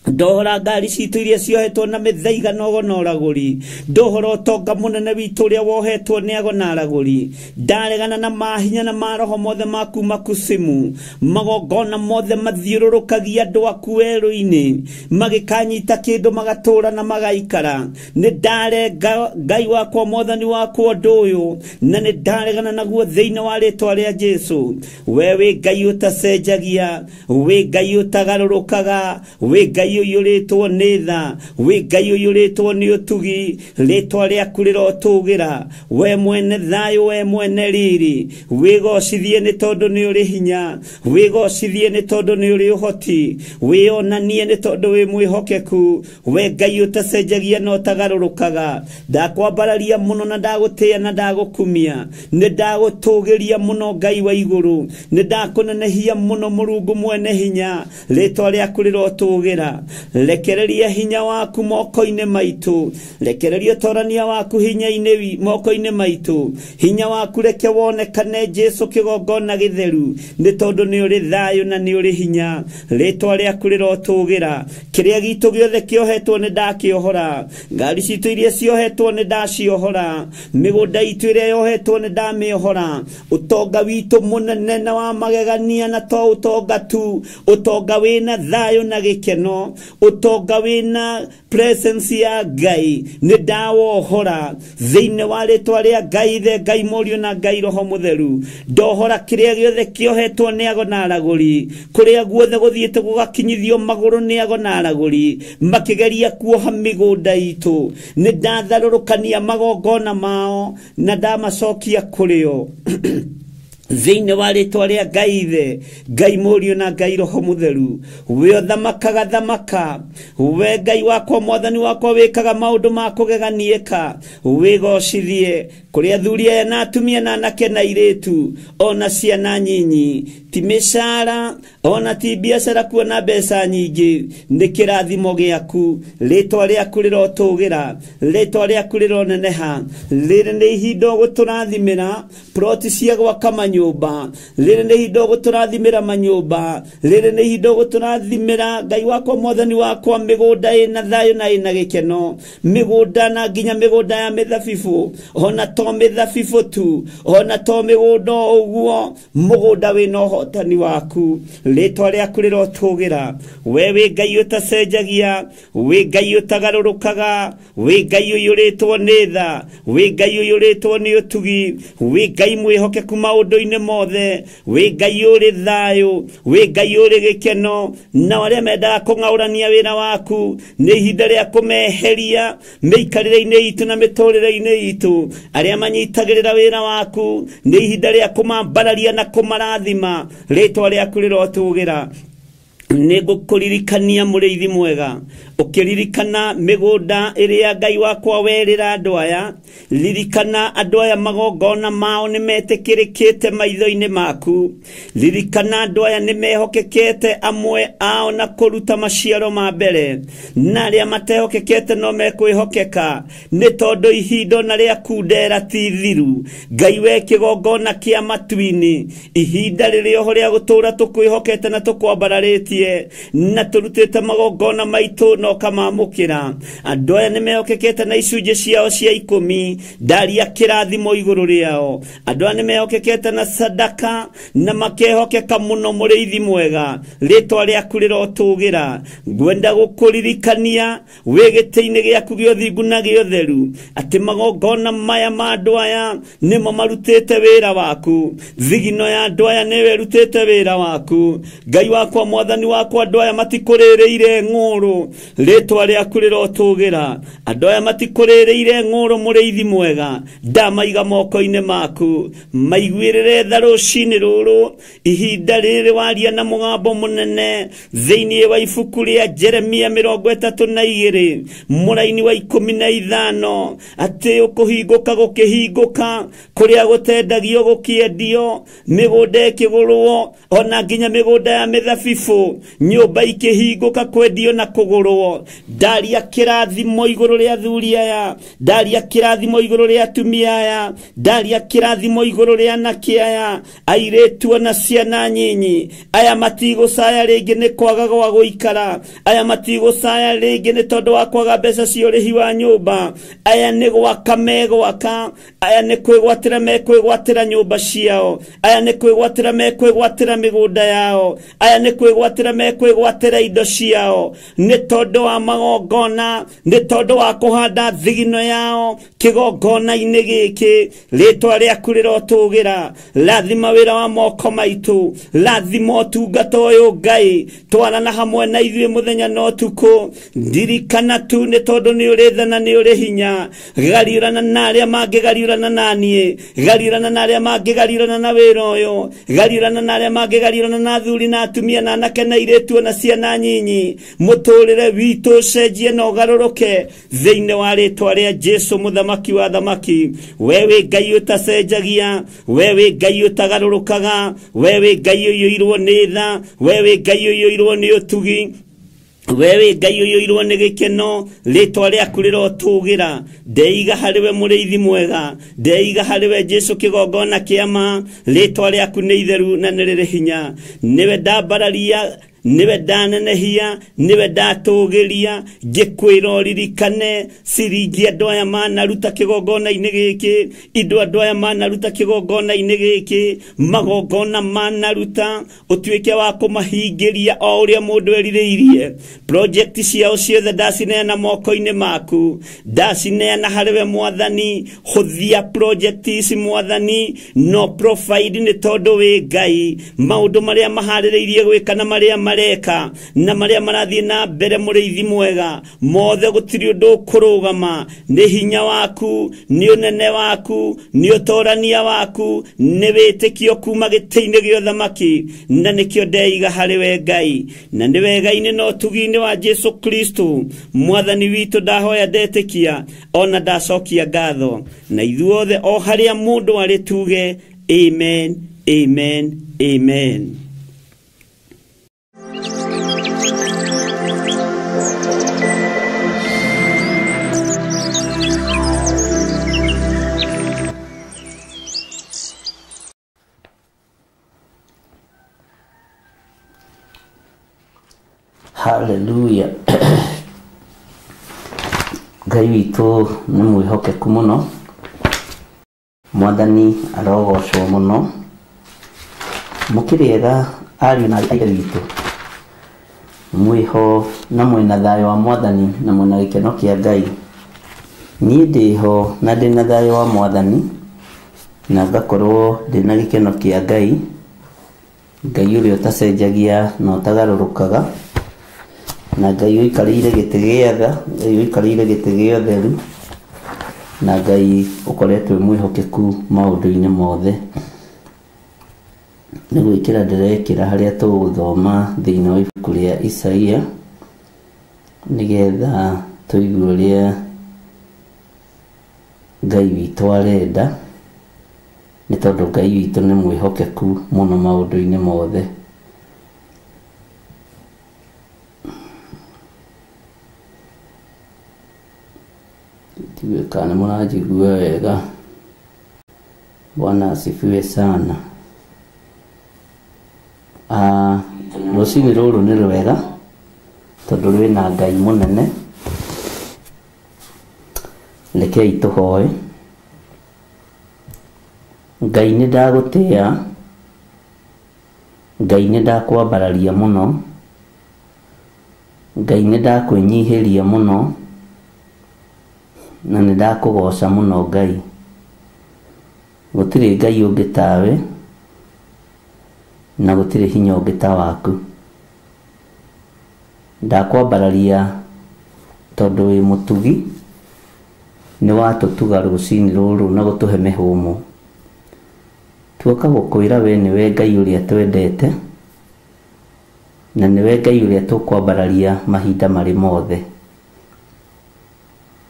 ndohora ngari citũ iria ciohetwo na mĩthaiga na ũgo na ũragũri, ndohora ũtonga mũnene witũ ũrĩa wohetwo nĩ ago na aragũri. Ndaregana na mahinya na maroho mothe ma kuma kusimu, magongona mothe mathiũrũrũkagia andũ aku werũ-inĩ, magĩkanyita kĩndũ magatũra na magaikara. Nĩ ndarenga Ngai wakwa Mwathani wakwa ũndũ ũyũ, na nĩ ndaregana naguo thĩinĩ wa rĩtwa rĩa Jesũ. We wĩ Ngai ũtacenjagia, wĩ Ngai ũtagarũrũkaga, wĩ Ngai Ngai ũiyũrĩtwo nĩ tha, wĩ Ngai ũiyũrĩtwo nĩ ũtugi, rĩtwa rĩaku rĩrotũgĩra. We mwene thayũ, we mwene riri, wĩgocithie nĩ tondũ nĩ ũrĩ hinya, wĩgocithie nĩ tondũ nĩ ũrĩ ũhoti, wĩonanie nĩ tondũ wĩ mwĩhokeku. We Ngai ũtacenjagia na ũtagarũrũkaga, ndakwambararia mũno na ndagũtĩĩa na ndagũkumia, nĩ ndagũtũgĩria mũno Ngai wa igũrũ, nĩ ndakũnenehia mũno Mũrungu mwene hinya, rĩtwa rĩaku rĩrotũgĩra. Rekereria hinya waku moko-inĩ maitũ, rekereria ũtorania waku hinya-inĩ moko-inĩ maitũ, hinya waku reke wonekane Jesu kĩgongona gĩtheru, nĩ tondũ nĩ ũrĩ thayũ na nĩ ũrĩ hinya, rĩtwa rĩaku rĩrotũgĩra. Kĩrĩa gitũ gĩothe kĩohetwo nĩ ndakĩohora, ngari citũ iria ciohetwo nĩ ndaciohora, mĩgũnda itũ ĩrĩa yohetwo nĩ ndamĩohora, ũtonga witũ mũnene na wa magegania na to ũtonga tu, ũtonga wĩna thayũ na gĩkeno, ũtonga wĩna presence ya Ngai nĩ ndawohora thĩinĩ wa rĩtwa rĩa Ngai Ithe, Ngai Mũriũ na Ngai Roho Mũtheru. Ndohora kĩrĩa gĩothe kĩohetwo nĩ ago na aragũri, kũrĩa guothe gũthiĩte gũgakinyithio magũrũ nĩ ago na aragũri makĩgeria kuoha mĩgũnda itũ, nĩ ndatharũrũkania magongona mao na ndamacokia kũrĩ o thĩinĩ wa rĩtwa rĩa Ngai Ithe, Ngai Mũriũ na Ngai Roho Mũtheru. We ũthamakaga thamaka, we Ngai wakwa mwathani wakwa wĩkaga maũndũ ma kũgegania, wĩgocithie kũrĩ athuri aya na atumia na anake na airĩtu ona ciana nyinyi, ti mĩcara ona ti biacara kuona mbeca nyingĩ, nĩ kĩrathimo gĩaku, rĩtwa rĩaku rĩrotũgĩra, rĩtwa rĩaku rĩroneneha. Rĩrĩ nĩ ihinda ũgũtũrathimĩra ploti cia gwaka manyũmba, rĩrĩ nĩ ihinda ũgũtũrathimĩra manyũmba, rĩrĩ nĩ ihinda ũgũtũrathimĩra Ngai wakwa mwathani wakwa mĩgũnda ĩna thayũ na ĩna gĩkeno, mĩgũnda na nginya mĩgũnda ya mĩthabibũ, ona to mĩthabibũ tu, ona to mĩgũnda ũguo, mũgũnda wĩna ũhotani waku, rĩtwa rĩaku rĩrotũgĩra. We wĩ Ngai ũtacenjagia, wĩ Ngai ũtagarũrũkaga, wĩ Ngai ũiyũrĩtwo nĩ tha, wĩ Ngai ũiyũrĩtwo nĩ ũtugi, wĩ Ngai mwĩhokeku maũndũ-inĩ mothe, wĩ Ngai ũrĩ thayũ, wĩ Ngai ũrĩ gĩkeno. Na arĩa mendaga kũng'aũrania wĩra waku, nĩ ihinda rĩa kũmeheria mĩikarĩre-inĩ itũ na mĩtũrĩre-inĩ itũ. Arĩa manyitagĩrĩra wĩra waku, nĩ ihinda rĩa kũmambararia na kũmarathima, rĩtwa rĩaku rĩrotũgĩra. Nĩ ngũkũririkania mũrĩithi mwega, ũkĩririkana mĩgũnda ĩrĩa Ngai wakwa werĩra andũ aya, ririkana andũ aya magongona mao nĩ metĩkĩrĩkĩte maitho-inĩ maku, ririkana andũ aya nĩ mehokekete amwe ao na kũruta maciaro ma mbere, na arĩa matehokekete no mekwĩhokeka, nĩ tondũ ihinda na rĩa kundera ti thiru. Ngai we kĩgongona kĩa matu-inĩ, ihinda rĩrĩ oho rĩa gũtũũra tũkwĩhokete na tũkwambararĩtie na tũrutĩte magongona maitũ na ũkamamũkĩra. Andũ aya nĩ mehokekete na icunjĩ ciao cia 10, ndaria kĩrathimo igũrũ rĩao. Andũ aya nĩ mehokekete na sadaka na makehokeka mũno mũrĩithi mwega, rĩtwa rĩaku rĩrotũgĩra. Ngwenda gũkũririkania wĩ gĩtĩ-inĩ gĩaku gĩa ũthingu na gĩa ũtheru, atĩ magongona maya ma andũ aya nĩmo marutĩte wĩra waku, thigino ya andũ aya nĩwe ĩrutĩte wĩra waku. Ngai wakwa mwathani wakwa, andũ aya matikũrĩrĩire ng'ũrũ, rĩtwa rĩaku rĩrotũgĩra. Andũ aya matikũrĩrĩire ng'ũrũ mũrĩithi mwega, ndamaiga moko-inĩ maku, maiguĩrĩre tha rũcinĩ rũrũ, ihinda rĩrĩ waria na mũgambo mũnene thĩinĩ wa ibuku rĩa Jeremia 32 mũraini wa 15, atĩ ũkũhingũka gũkĩhingũka, kũrĩa gũtendagio gũkĩendio, mĩgũnda ĩkĩgũrwo, ona nginya mĩgũnda ya mĩthabibũ, nyũmba ikĩhingũka kwendio na kũgũrwo. Ndaria kĩrathimo igũrũ rĩa athuri aya, ndaria kĩrathimo igũrũ rĩa atumia aya, ndaria kĩrathimo igũrũ rĩa anake aya, airĩtu ona ciana nyinyi. Aya matigũcaya rĩngĩ nĩ kwaga gwa gũikara, aya matigũcaya rĩngĩ nĩ tondũ wa kwaga mbeca cia ũrĩhi wa nyũmba, aya nĩ gwaka megwaka, aya nĩ kwĩgwatĩra mekwĩgwatĩra nyũmba ciao, aya nĩ kwĩgwatĩra mekwĩgwatĩra mĩgũnda yao, aya nĩ kwĩgwatĩra mekwĩgwatĩra indo ciao, nĩ tondũ ũndũ wa magongona nĩ tondũ wa kũhanda thigino yao kĩgongona-inĩ gĩkĩ rĩtwa rĩaku rĩrotũgĩra rathima wĩra wa moko maitũ rathima ũtungata ũyũ Ngai twarana hamwe na ithuĩ mũthenya na ũtukũ ndirikana tu nĩ tondũ nĩ ũrĩ tha na nĩ ũrĩ hinya gariũrana na arĩa mangĩgariũrana na niĩ gariũrana na arĩa mangĩgariũrana na wĩra ũyũ gariũrana na arĩa mangĩgariũrana na athuri na atumia na anake na airĩtu na ciana nyinyi mũtũrĩre witũ ũcenjie na ũgarũrũke thĩinĩ wa rĩtwa rĩa Jesu mũthamaki wa thamaki we wĩ Ngai ũtacenjagia we wĩ Ngai ũtagarũrũkaga we wĩ Ngai ũiyũirwo nĩ tha we wĩ Ngai ũiyũirwo nĩ ũtugi wewe Ngai ũiyũirwo nĩ gĩkeno rĩtwa rĩaku rĩrotũgĩra ndeiga harĩwe mũrĩithi mwega ndeiga harĩwe Jesu kĩgongona kĩa ma rĩtwa rĩaku nĩ itheru na nĩ rĩrĩ hinya nĩwe ndambararia niwe ndanenehia niwe ndatũgĩria ngĩkwĩra ũririkane ciringi andũ aya manaruta kĩgongona-inĩ gĩkĩ indo andũ aya manaruta kĩgongona-inĩ gĩkĩ magongona manaruta ũtuĩke wa kũmahingĩria o ũrĩa mũndũ erirĩirie project ciao ciothe ndacineana moko-inĩ maku ndacineana harĩwe mwathani hũthia project ici mwathani no provide nĩ tondũ wĩ Ngai maũndũ marĩa maharĩrĩirie gwĩka na marĩa mareka na marĩa marathiĩ na mbere mũrĩithi mwega mothe gũtirĩ ũndũ ũkũrũgama nĩ hinya waku nĩ ũnene waku nĩ ũtorania waku nĩ wĩtĩkio kuma gĩtĩ-inĩ gĩa ũthamaki na nĩkĩo ndeiga harĩwe Ngai na nĩ wega-inĩ na ũtugi-inĩ wa Jesu Kristo mwathani witũ ndahoya ndetĩkia ona ndacokia ngatho na ithuothe o harĩa mũndũ arĩ tuge amen amen amen. Hallelujah. Ngai witũ nĩ mwĩhokeku mũno mwathani arogocwo mũno mũkĩrĩega ariũ na aarĩ a witũ mwĩho na mwĩna thayũ wa mwathani na mwĩna gĩkeno kĩa Ngai niĩ ndĩho na ndĩna thayũ wa mwathani na ngakorwo ndĩna gĩkeno kĩa Ngai Ngai ũrĩa ũtacenjagia na ũtagarũrũkaga na Ngai ũikarĩire gĩtĩ gĩa tha Ngai ũikarĩire gĩtĩ gĩa ũtheru na Ngai ũkoretwo mwĩhokeku maũndũ-inĩ mothe nĩ gwĩkĩra ndĩrekĩra harĩa tũgũthoma thĩinĩ wa ibuku rĩa Isaia nĩgetha tũigue ũrĩa Ngai witũ arenda nĩ tondũ Ngai witũ nĩ mwĩhokeku mũno maũndũ-inĩ mothe. Ndiũĩ kana mũranjigua wega. Bwana asifiwe sana. Rũcinĩ rũrũ nĩ rwega tondũ rwĩna Ngai mũnene. Rekei tũhoe. Ngai nĩ ndagũtĩa, Ngai nĩ ndakwambararia mũno, Ngai nĩ ndakwĩnyihĩria mũno na nĩ ndakũgoca mũno Ngai. Gũtirĩ Ngai ũngĩ tawe na gũtirĩ hinya ũngĩ ta waku. Ndakwambararia tondũ wĩ mũtugi nĩ watũtuga rũcinĩ rũrũ na gũtũhe mĩhũmũ. Tuoka gũkwĩra we nĩwe Ngai ũrĩa twendete na nĩwe Ngai ũrĩa tũkwambararia mahinda marĩ mothe.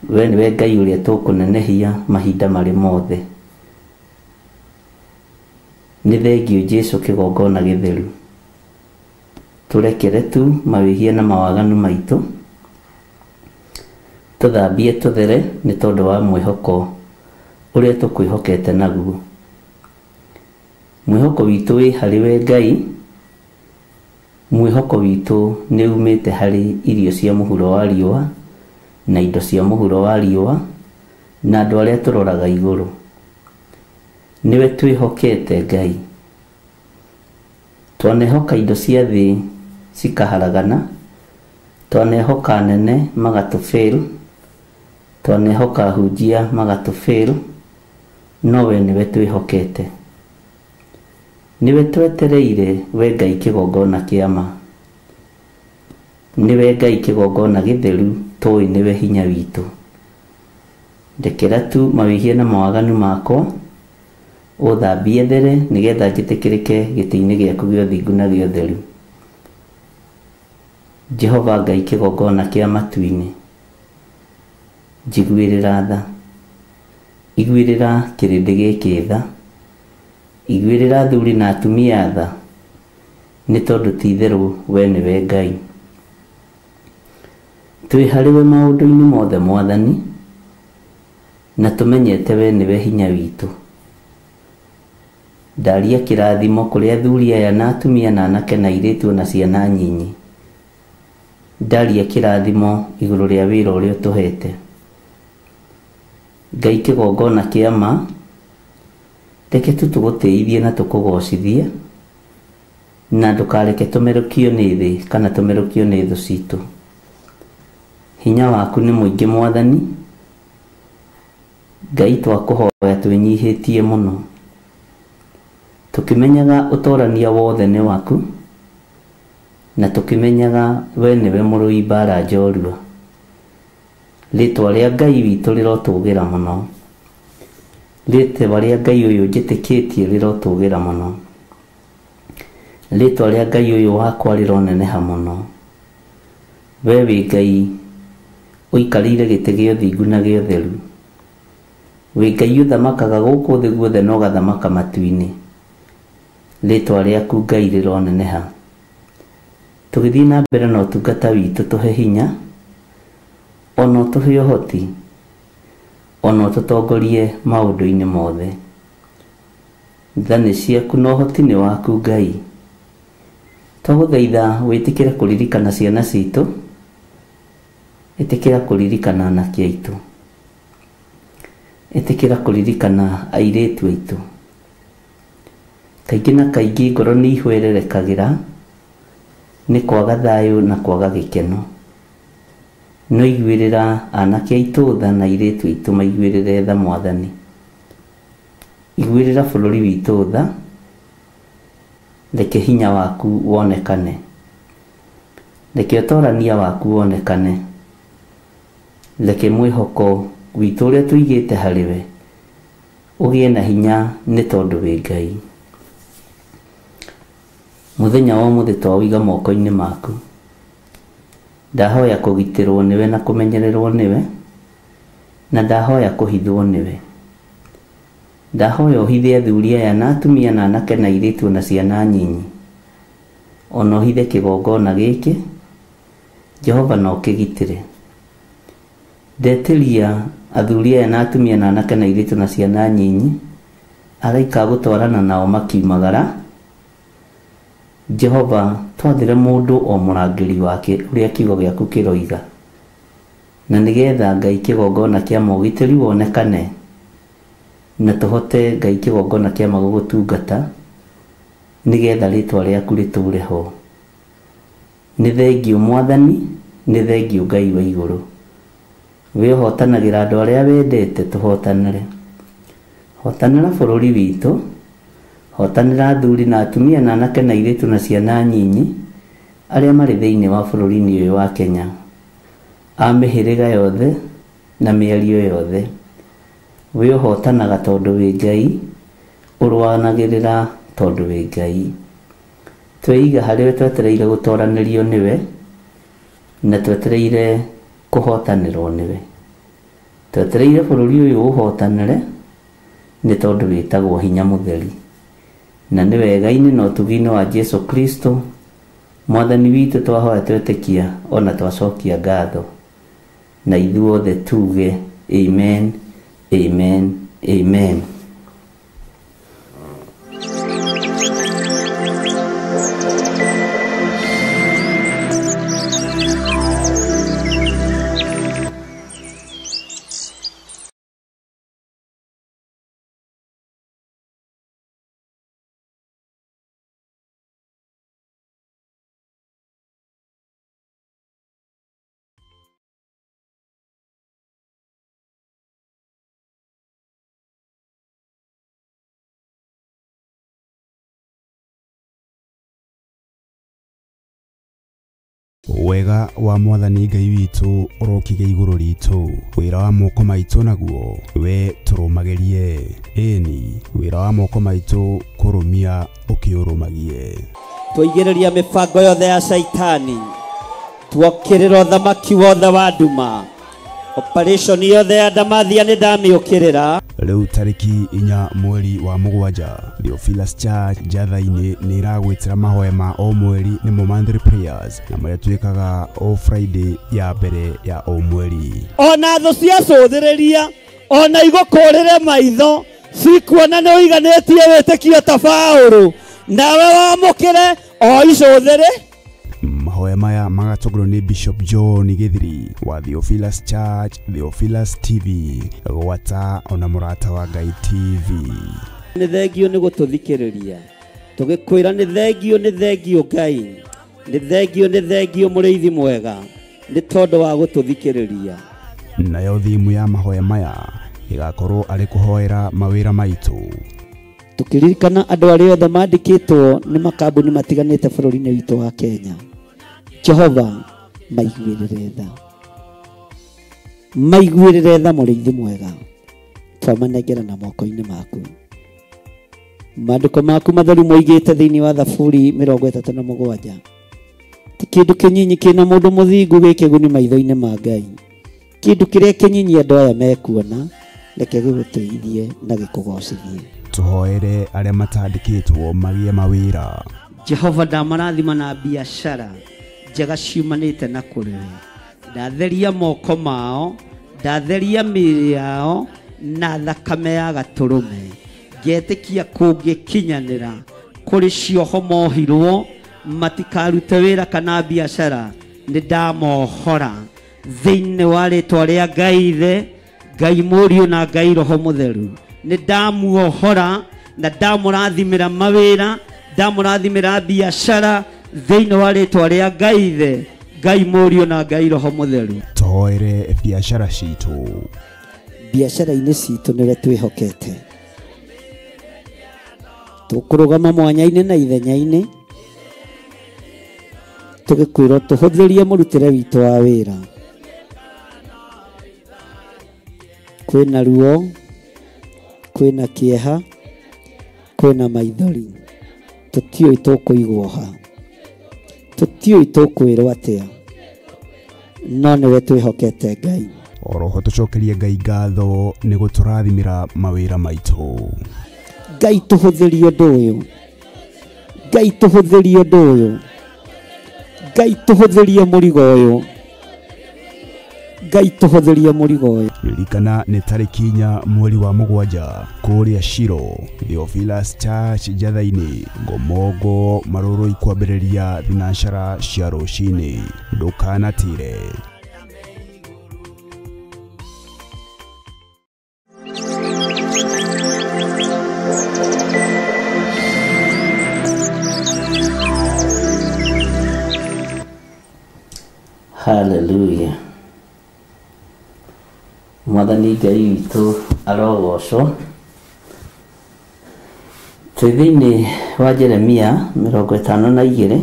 We nĩwe Ngai ũrĩa tũkũnenehia mahinda marĩ mothe. Nĩ thengio Jesu kĩgongona gĩtheru. Tũrekere tu mawĩhia na mawaganu maitũ tũthambie tũthere nĩ tondũ wa mwĩhoko ũrĩa tũkwĩhokete naguo. Mwĩhoko witũ wĩ harĩ we Ngai, mwĩhoko witũ nĩ umĩte harĩ irio cia mũhuro wa riũa na indo cia mũhuro wa riũa na andũ arĩa tũroraga igũrũ. Nĩwe twĩhokete Ngai. Twanehoka indo cia thĩ cikaharagana, Twanehoka anene magatũ fail, twanehoka ahunjia magatũ fail, no we nĩwe twĩhokete. Nĩwe twetereire we Ngai kĩgongona kĩa ma. Nĩwe Ngai kĩgongona gĩtheru tũĩ nĩwe hinya witũ. Ndekera tu mawĩhia na mawaganu makwa, ũthambie there nĩgetha njĩtĩkĩrĩke gĩtĩ-inĩ gĩaku gĩa ũthingu na gĩa ũtheru. Jehova Ngai kĩgongona kĩa matu-inĩ, njiguĩrĩra tha, iguĩrĩra kĩrĩndĩ gĩkĩ tha, iguĩrĩra athuri na atumia tha, nĩ tondũ ti itherũ we nĩwe Ngai. Twĩ harĩ we maũndũ-inĩ mothe Mwathani, na tũmenyete we nĩwe hinya witũ. Ndaria kĩrathimo kũrĩ athuri aya na atumia na anake na airĩtu na ciana nyinyi. Ndaria kĩrathimo igũrũ rĩa wĩra ũrĩa ũtũhete. Ngai kĩgongona kĩa ma, reke tu tũgũtĩithie na tũkũgocithie, na ndũkareke tũmerũkio nĩ thĩ kana tũmerũkio nĩ thũ citũ. Hinya waku nĩ mũingĩ Mwathani. Ngai twakũhoya twĩnyihĩtie mũno, tũkĩmenyaga ũtorania wothe nĩ waku, na tũkĩmenyaga we nĩwe mũrũi mbara njorua. Rĩtwa rĩa Ngai witũ rĩrotũgĩra mũno. Rĩtwa rĩa Ngai ũyũ njĩtĩkĩtie rĩrotũgĩra mũno. Rĩtwa rĩa Ngai ũyũ wakwa rĩroneneha mũno. We wĩ Ngai ũikarĩire gĩtĩ gĩa ũthingu na gĩa ũtheru. Wĩ Ngai ũthamakaga gũkũ thĩ guothe na ũgathamaka matu-inĩ. Rĩtwa rĩaku Ngai rĩroneneha. Tũgĩthiĩ na mbere na ũtungata witũ tũhe hinya, ona ũtũhe ũhoti, ona ũtũtongorie maũndũ-inĩ mothe. Tha nĩ ciaku na ũhoti nĩ waku Ngai. Twagũthaitha wĩtĩkĩre kũririkana ciana citũ, ĩtĩkĩra kũririkana anake aitũ, ĩtĩkĩra kũririkana airĩtu aitũ. Kaingĩ na kaingĩ ngoro nĩ ihwererekagĩra nĩ kwaga thayũ na kwaga gĩkeno. No iguĩrĩra anake aitũ tha na airĩtu aitũ maiguĩrĩre tha Mwathani. Iguĩrĩra bũrũri witũ tha, reke hinya waku wonekane, reke ũtorania waku wonekane, reke mwĩhoko witũ ũrĩa tũigĩte harĩ we ũgĩe na hinya nĩ tondũ wĩ Ngai. Mũthenya wa ũmũthĩ twaũiga moko-inĩ maku. Ndahoya kũgitĩrwo nĩwe na kũmenyererwo nĩwe, na ndahoya kũhithwo nĩwe. Ndahoya ũhithe athuri aya na atumia na anake na airĩtu na ciana nyinyi, ona ũhithe kĩgongona gĩkĩ, Jehova na ũkĩgitĩre. Ndetĩria athuri aya na atumia na anake na airĩtu na ciana nyinyi, araika gũtwarana nao makiumagara. Jehova twathĩre mũndũ o mũrangĩri wake ũrĩa kiugo gĩaku kĩroiga, na nĩgetha Ngai kĩgongona kĩa ma ũgitĩri wonekane, na tũhote Ngai kĩgongona kĩa ma gũgũtungata, nĩgetha rĩtwa rĩaku rĩtũũre ho. Nĩ thengiũ Mwathani, nĩ thengiũ Ngai wa igũrũ. We ũhotanagĩra andũ arĩa wendete tũhotanĩre. Hotanĩra bũrũri witũ, hotanĩra athuri na atumia na anake na airĩtu na ciana nyinyi arĩa marĩ thĩinĩ wa bũrũri-inĩ ũyũ wa Kenya, a mĩhĩrĩga yothe na mĩario yothe. We ũhotanaga tondũ wĩ Ngai, ũrũanagĩrĩra tondũ wĩ Ngai. Tweiga harĩ we twetereire gũtoranĩrio nĩwe, na twetereire kũhotanĩrwo nĩwe. Twetereire bũrũri ũyũ ũhotanĩre nĩ tondũ wĩtagwo hinya mũtheri. Na nĩ wega-inĩ na ũtugi-inĩ wa Jesu Kristo Mwathani witũ twahoya twetĩkia ona twacokia ngatho. Na ithuothe tuge amen, amen, amen. Wega wa mwathani Ngai witũ ũrokĩgĩa igũrũ ritũ, wĩra wa moko maitũ naguo we tũrũmagĩrie, ĩni wĩra wa moko maitũ kũrũmia ũkĩũrũmagie. Twaigĩrĩria mĩbango yothe ya Shaitani, tuokĩrĩra ũthamaki wothe wa nduma, operation yothe ya ndamathia nĩ ndamĩũkĩrĩra. Rĩu tarĩki 4 mweri wa 7 Theophilus Church Njatha-inĩ nĩ ĩragwĩtĩra mahoya ma o mweri nĩmo monthly prayers, na marĩa twĩkaga o Friday ya mbere ya o mweri. Ona thũ ciacũthĩrĩria, ona igũkũrĩre maitho, cikuona nĩ ũiganĩtie wĩtĩkio ta Paũlũ, nawe wamũkĩre o icũthĩrĩ. Mahoya maya magatongorio nĩ Bishop John Githiri wa Theophilus Church, Theophilus TV, gwata ona Mũrata wa Ngai TV. Nĩ thengio nĩ gũtũthikĩrĩria, tũgĩkwĩra nĩ thengio, nĩ thengio Ngai, nĩ thengio, nĩ thengio mũrĩithi mwega, nĩ tondũ wa gũtũthikĩrĩria. Nayo thimu ya mahoya maya ĩgakorwo arĩ kũhoera mawĩra maitũ. Tũkĩririkana andũ arĩa othe mandĩkĩtwo nĩ makambuni matiganĩte bũrũri-inĩ witũ wa Kenya, Jehova maiguĩrĩre tha, maiguĩrĩre tha mũrĩithi mwega, twamanengera na moko-inĩ maku. Maandĩko maku matheru moigĩte thĩinĩ wa Thaburi 37, ti kĩndũ kĩnyinyi kĩna mũndũ mũthingu gĩ kĩguni maitho-inĩ ma Ngai, kĩndũ kĩrĩa kĩnyinyi andũ aya mekuona, reke gĩgũteithie na gĩkũgocithie. Tũhoere arĩa matandĩkĩtwo magĩe mawĩra. Jehova ndamarathima na biacara njega ciumanĩte na kũrĩ we, ndatheria moko mao, ndatheria mĩĩrĩ yao na thakame ya gatũrũme, ngetĩkia kũngĩkinyanĩra kũrĩ cioho mohirwo matikarute wĩra kana biacara, nĩ ndamohora thĩinĩ wa rĩtwa rĩa Ngai Ithe, Ngai Mũriũ na Ngai Roho Mũtheru. Nĩ ndamuohora na ndamũrathimĩra mawĩra, ndamũrathimĩra biacara thĩinĩ wa rĩtwa rĩa Ngai Ithe, Ngai Mũriũ na Ngai Roho Mũtheru. Tũhoere biacara citũ. Biacara-inĩ citũ nĩwe twĩhokete, tũkũrũgama mwanya-inĩ na ithenya-inĩ, tũgĩkwĩrwo tũhũthĩrie mũrutĩre witũ wa wĩra. Kwĩna ruo, kwĩna kĩeha, kwĩna maithori, tũtiũĩ tũkũigwo ha, tũtiũĩ tũkwĩrwo atĩa, no nĩwe twĩhokete Ngai. Oroho tũcokerie Ngai ngatho nĩ gũtũrathimĩra mawĩra maitũ. Ngai tũhũthĩrie ũndũ ũyũ, Ngai tũhũthĩrie ũndũ ũyũ, Ngai tũhũthĩrie mũrigo ũyũ, Ngai tũhũthĩrie mũrigo ũyũ. Ririkana nĩ tarĩki 4 mweri wa 7 kũrĩa Shiro, Theophilus Church Njatha-inĩ, Ngomongo, Marũrũi, kwambĩrĩria thinacara cia rũcinĩ. Ndũkanatire. Hallelujah. Mwathani Ngai witũ arogocwo. Twĩ thĩinĩ wa Jeremia 52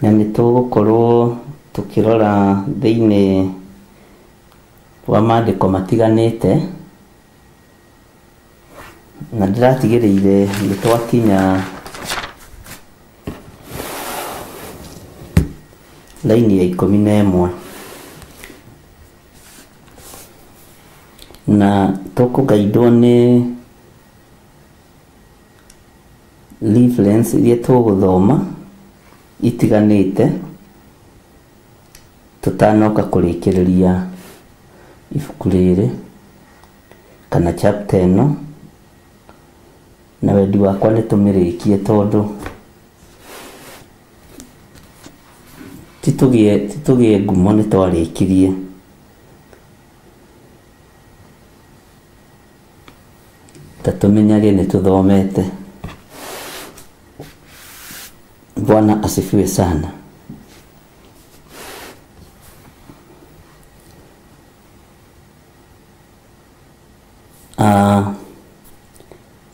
na nĩ tũgũkorwo tũkĩrora thĩinĩ wa maandĩko matiganĩte, na ndĩratigĩrĩire nĩ twakinya laini ya 11 na tũkũgaidwo nĩ reference iria tũgũthoma itiganĩte tũtanoka kũrĩkĩrĩria ibuku rĩrĩ kana chapter ĩno, na wendi wakwa nĩ tũmĩrĩkie tondũ titũgĩe ngumo nĩ twarĩkirie. Ta tũmenyage nĩ tũthomete. Bwana asifiwe sana.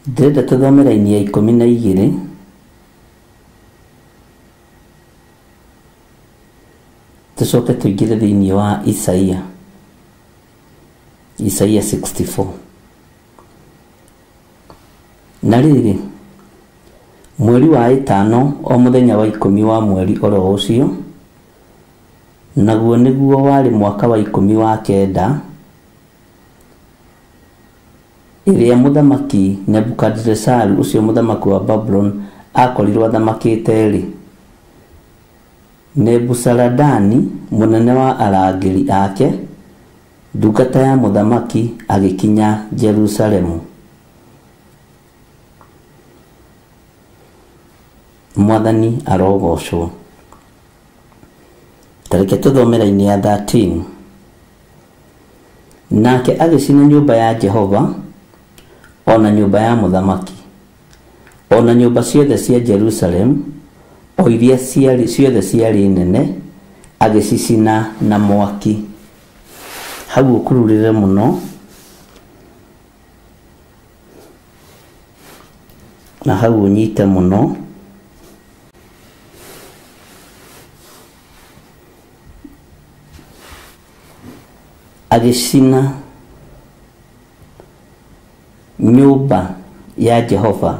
Ndĩrenda tũthome raini ya 12. Tũcoke tũingĩre thĩinĩ wa Isaia, Isaia 64. Na rĩrĩ, mweri wa 5 o mũthenya wa 10 wa mweri oro ũcio, naguo nĩguo warĩ mwaka wa 19 ĩrĩa mũthamaki Nebukadinesaru ũcio mũthamaki wa Babuloni akorirwo athamakĩte-rĩ, Nebusaradani mũnene wa arangĩri ake, ndungata ya mũthamaki, agĩkinya Jerusalemu. Mwathani arogocwo. Tareke tũthome raini ya 13. Nake agĩcina nyũmba ya Jehova ona nyũmba ya mũthamaki ona nyũmba ciothe cia Jerusalemu, o iria ciothe ciarĩ nene, agĩcicina na mwaki. Hau ũkururĩre mũno na hau ũnyite mũno. Agĩcina nyũmba ya Jehova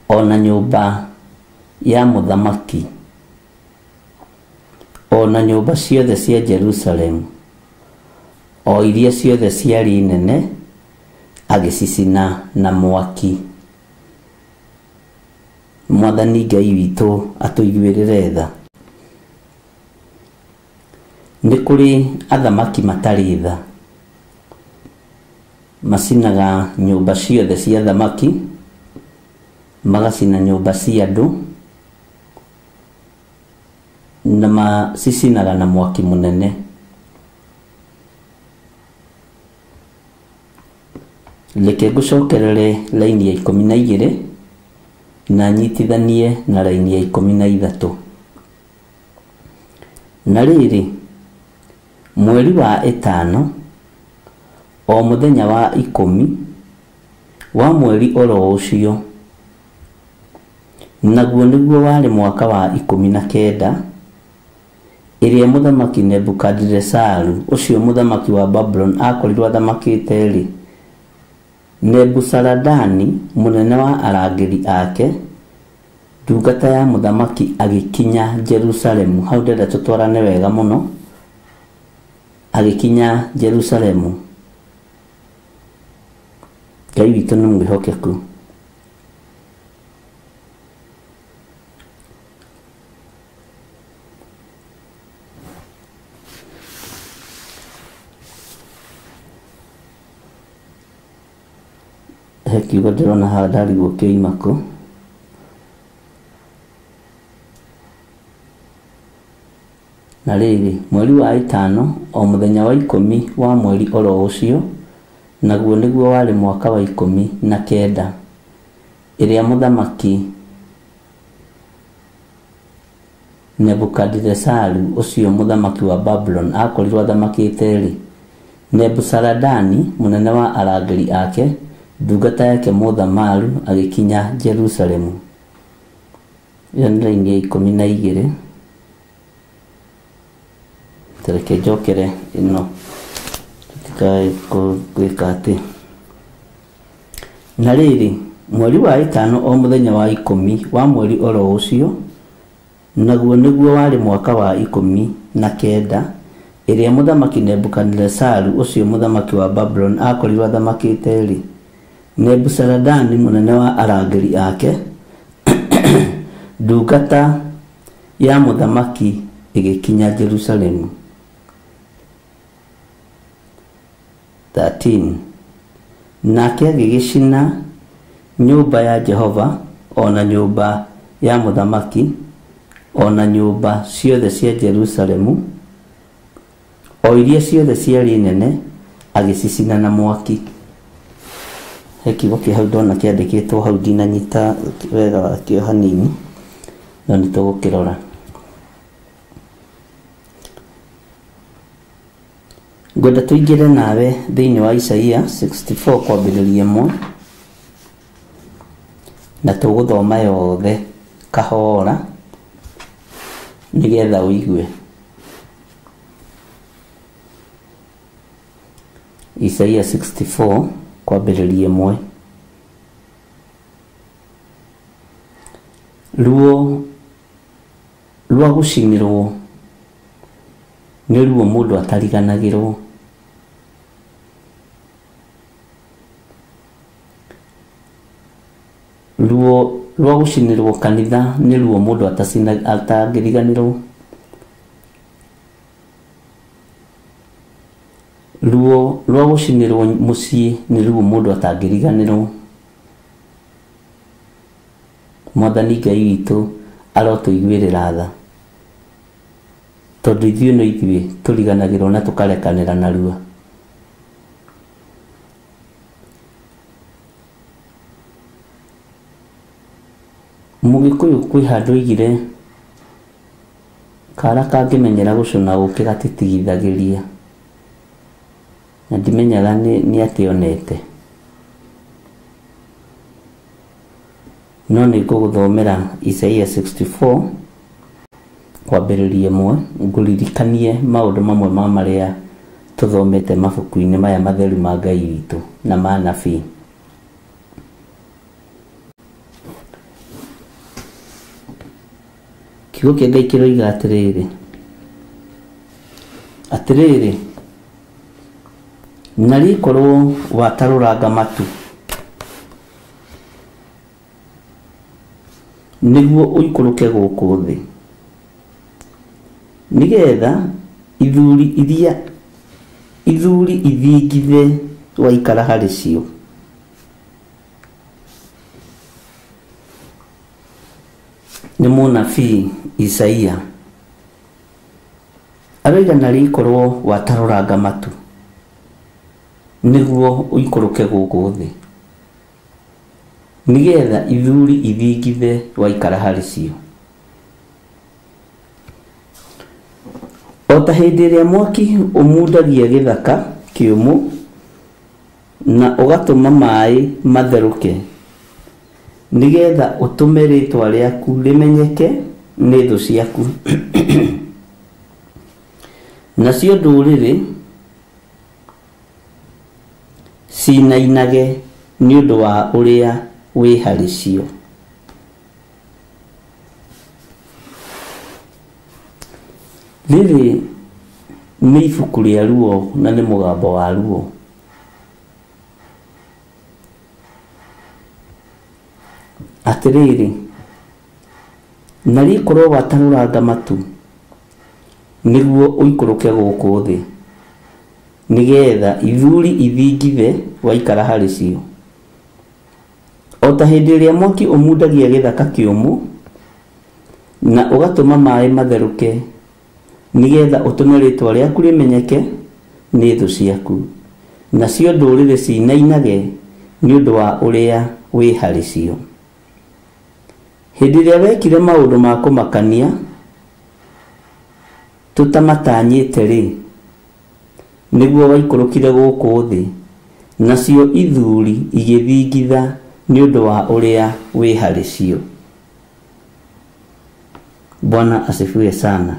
ona nyũmba ya mũthamaki ona nyũmba ciothe cia Jerusalemu, o iria ciothe ciarĩ nene, agĩcicina na mwaki. Mwathani Ngai witũ atũiguĩrĩre tha. Nĩ kũrĩ athamaki matarĩ tha, macinaga nyũmba ciothe cia thamaki, magacina nyũmba cia andũ, na macicinaga na mwaki mũnene. Reke ngũcokerere raini ya 12 na nyitithanie na raini ya 13. Na rĩrĩ, mweri wa 5 o mũthenya wa 10 wa mweri oro ũcio, naguo nĩguo warĩ mwaka wa 19 ĩrĩa mũthamaki Nebukadinesaru ũcio mũthamaki wa Babuloni akorirwo athamakĩte-rĩ, Nebusaradani mũnene wa arangĩri ake, ndungata ya mũthamaki, agĩkinya Jerusalemu. Hau ndĩrenda tũtwarane wega mũno. Agĩkinya Jerusalemu. Ngai witũ nĩ mwĩhokeku. He kiugo ndĩrona haha ndarigwo kĩoima kũ. Na rĩrĩ, mweri wa 5 o mũthenya wa 10 wa mweri oro ũcio, naguo nĩguo warĩ mwaka wa 19 ĩrĩa mũthamaki Nebukadinesaru ũcio mũthamaki wa Babuloni akorirwo athamakĩte-rĩ, Nebusaradani mũnene wa arangĩri ake, ndungata yake mũthamaru, agĩkinya Jerusalemu. Ĩyo nĩ raini ya 12. Tareke njokere ĩno tũtikae gwĩka atĩ. Na rĩrĩ, mweri wa 5 o mũthenya wa 10 wa mweri oro ũcio, naguo nĩguo warĩ mwaka wa 19 ĩrĩa mũthamaki Nebukadinesaru ũcio mũthamaki wa Babuloni akorirwo athamakĩte-rĩ, Nebusaradani mũnene wa arangĩri ake, ndungata ya mũthamaki, ĩgĩkinya Jerusalemu. 13. Nake agĩgĩcina nyũmba ya Jehova ona nyũmba ya mũthamaki ona nyũmba ciothe cia Jerusalemu, o iria ciothe ciarĩ nene, agĩcicina na mwaki. He kiugo kĩ hau ndona kĩandĩkĩtwo hau ndinanyita wega wakĩo hanini, no nĩ tũgũkĩrora. Ngwenda tũingĩre nawe thĩinĩ wa Isaia 64 kwambĩrĩria 1, na tũgũthoma yothe kahora nĩgetha ũigue. Isaia 64 kwambĩrĩria 1. Ruo rwa gũcinĩrwo nĩ ruo mũndũ atariganagĩrwo. Ruo rwa gũcinĩrwo kanitha nĩ ruo mũndũ atangĩriganĩrwo. Ruo rwa gũcinĩrwo mũciĩ nĩ ruo mũndũ atangĩriganĩrwo. Mwathani Ngai witũ arotũiguĩrĩra tha, tondũ ithuĩ no ithuĩ tũriganagĩrwo na tũkarekanĩra narua. Mũgĩkũyũ kwĩ handũ oigire kara kangĩmenyera gũcũna ũkĩ gatitigithagĩria, na ndimenyaga nĩ atĩ onete. No nĩ ngũgũthomera Isaia 64 kwambĩrĩria 1, ngũririkanie maũndũ mamwe ma marĩa tũthomete mabuku-inĩ maya matheru ma Ngai witũ na ma anabii. Kiugo kĩa Ngai kĩroiga atĩrĩrĩ, atĩrĩrĩ, na rĩkorwo watarũranga matu nĩguo ũikũrũke gũkũ thĩ, nĩgetha ithuri ithingithe waikara harĩ cio. Nĩ mũnabii Isaia aroiga na rĩkorwo watarũranga matu nĩguo ũikũrũke gũkũ thĩ, nĩgetha ithuri ithingithe waikara harĩ cio. O ta hĩndĩ ĩrĩa mwaki ũmundagia gĩthaka kĩũmũ na ũgatũma maĩ matherũke, nĩgetha ũtũme rĩĩtwa rĩaku rĩmenyeke nĩ thũ ciaku, nacio ndũrĩrĩ cinainage nĩ ũndũ wa ũrĩa wĩ harĩ cio. Rĩrĩ nĩ ibuku rĩa ruo na nĩ mũgambo wa ruo. Atĩrĩrĩ, na rĩkorwo watarũranga matu nĩguo ũikũrũke gũkũ thĩ, nĩgetha ithuri ithingithe waikara harĩ cio. O ta hĩndĩ ĩrĩa mwaki ũmundagia gĩthaka kĩũmũ na ũgatũma maĩ matherũke, nĩgetha ũtũme rĩĩtwa rĩaku rĩmenyeke nĩ thũ ciaku, nacio ndũrĩrĩ cinainage nĩ ũndũ wa ũrĩa wĩ harĩ cio. Hĩndĩ ĩrĩa wekire maũndũ ma kũmakania tũtamatanyĩte-rĩ, nĩguo waikũrũkire gũkũ thĩ, nacio ithuri igĩthingitha nĩ ũndũ wa ũrĩa wĩ harĩ cio. Bwana asifiwe sana.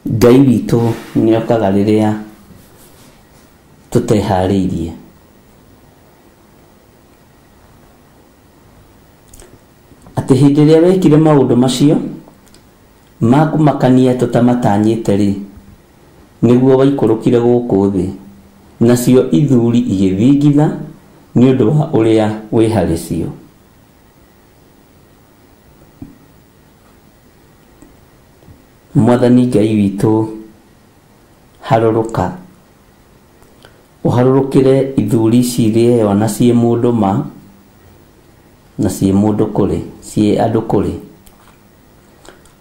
Ngai witũ nĩokaga rĩrĩa tũteharĩirie. Atĩ hĩndĩ ĩrĩa wekire maũndũ macio ma kũmakania tũtamatanyĩte-rĩ, nĩguo waikũrũkire gũkũ thĩ, nacio ithuri igĩthingitha nĩ ũndũ wa ũrĩa wĩ harĩ cio. Mwathani Ngai witũ, harũrũka ũharũrũkĩre ithuri ici irĩeyona ciĩ mũndũ ma na ciĩ mũndũ kũrĩ, ciĩ andũ kũrĩ.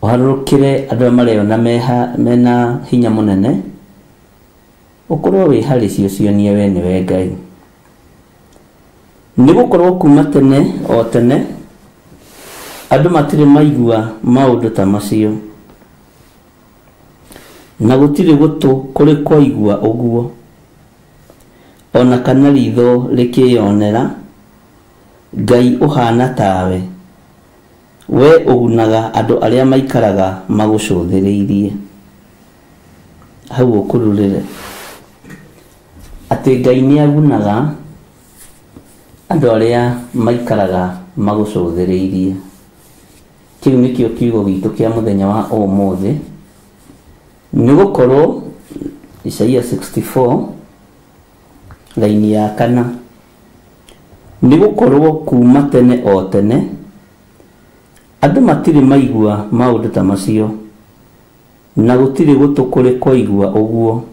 Ũharũrũkĩre andũ arĩa mareyona mena hinya mũnene, ũkorwo wĩ harĩ cio cionie we nĩwe Ngai. Nĩgũkorwo kuma tene o tene andũ matirĩ maigua maũndũ ta macio, na gũtirĩ gũtũ kũrĩ kwaigua ũguo, ona kana ritho rĩkĩyonera Ngai ũhana tawe, we ũgunaga andũ arĩa maikaraga magũcũthĩrĩirie. Hau ũkururĩre. Atĩ Ngai nĩ agunaga andũ arĩa maikaraga magũcũthĩrĩirie. Kĩu nĩkĩo kiugo gitũ kĩa mũthenya wa ũmũthĩ, nĩ gũkorwo Isaia 64 raini ya 4, nĩ gũkorwo kuma tene o tene andũ matirĩ maigua maũndũ ta macio, na gũtirĩ gũtũ kũrĩ kwaigua ũguo,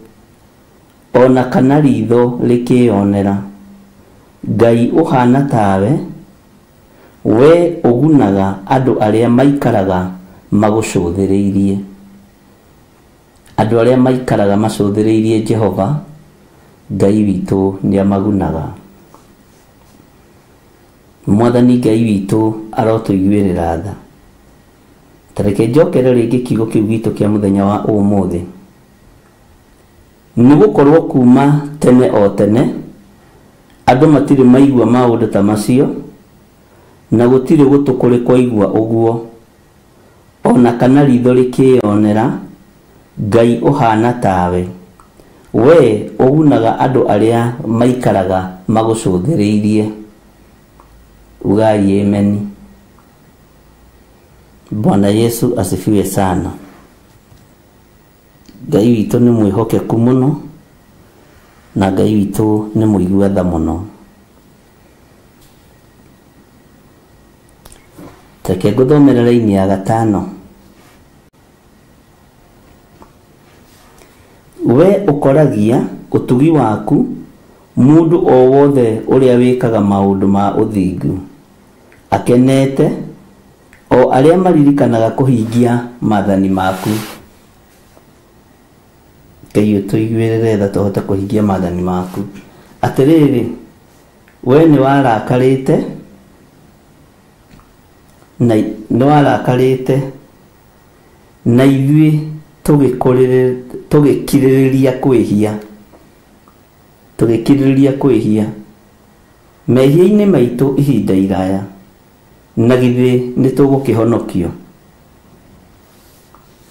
ona kana ritho rĩkĩyonera. Ngai ũhana tawe, we ũgunaga andũ arĩa maikaraga magũcũthĩrĩirie. Andũ arĩa maikaraga macũthĩrĩirie Jehova Ngai witũ nĩamagunaga. Mwathani Ngai witũ arotũiguĩrĩra tha. Ta reke njokere rĩngĩ kiugo kĩu gitũ kĩa mũthenya wa ũmũthĩ. Nĩ gũkorwo kuma tene o tene andũ matirĩ maigua maũndũ ta macio, na gũtirĩ gũtũ kũrĩ kwaigua ũguo, ona kana ritho rĩkĩyonera. Ngai ũhana tawe, we ũgunaga andũ arĩa maikaraga magũcũthĩrĩirie. Ugai ameni. Bwana Yesu asifiwe sana. Ngai witũ nĩ mwĩhokeku mũno, na Ngai witũ nĩ mũigua tha mũno. Reke ngũthomere raini ya 5. We ũkoragia ũtugi waku mũndũ o wothe ũrĩa wĩkaga maũndũ ma ũthingu, akenete, o arĩa maririkanaga kũhingia maathani maku. Ngai ũtũiguĩrĩre tha tũhote kũhingia maathani maku. Atĩrĩrĩ, we nĩwarakarĩte na ithuĩ tũgĩkirĩrĩria kwĩhia mehia-inĩ maitũ ihinda iraya, na githĩ nĩtũgũkĩhonokio.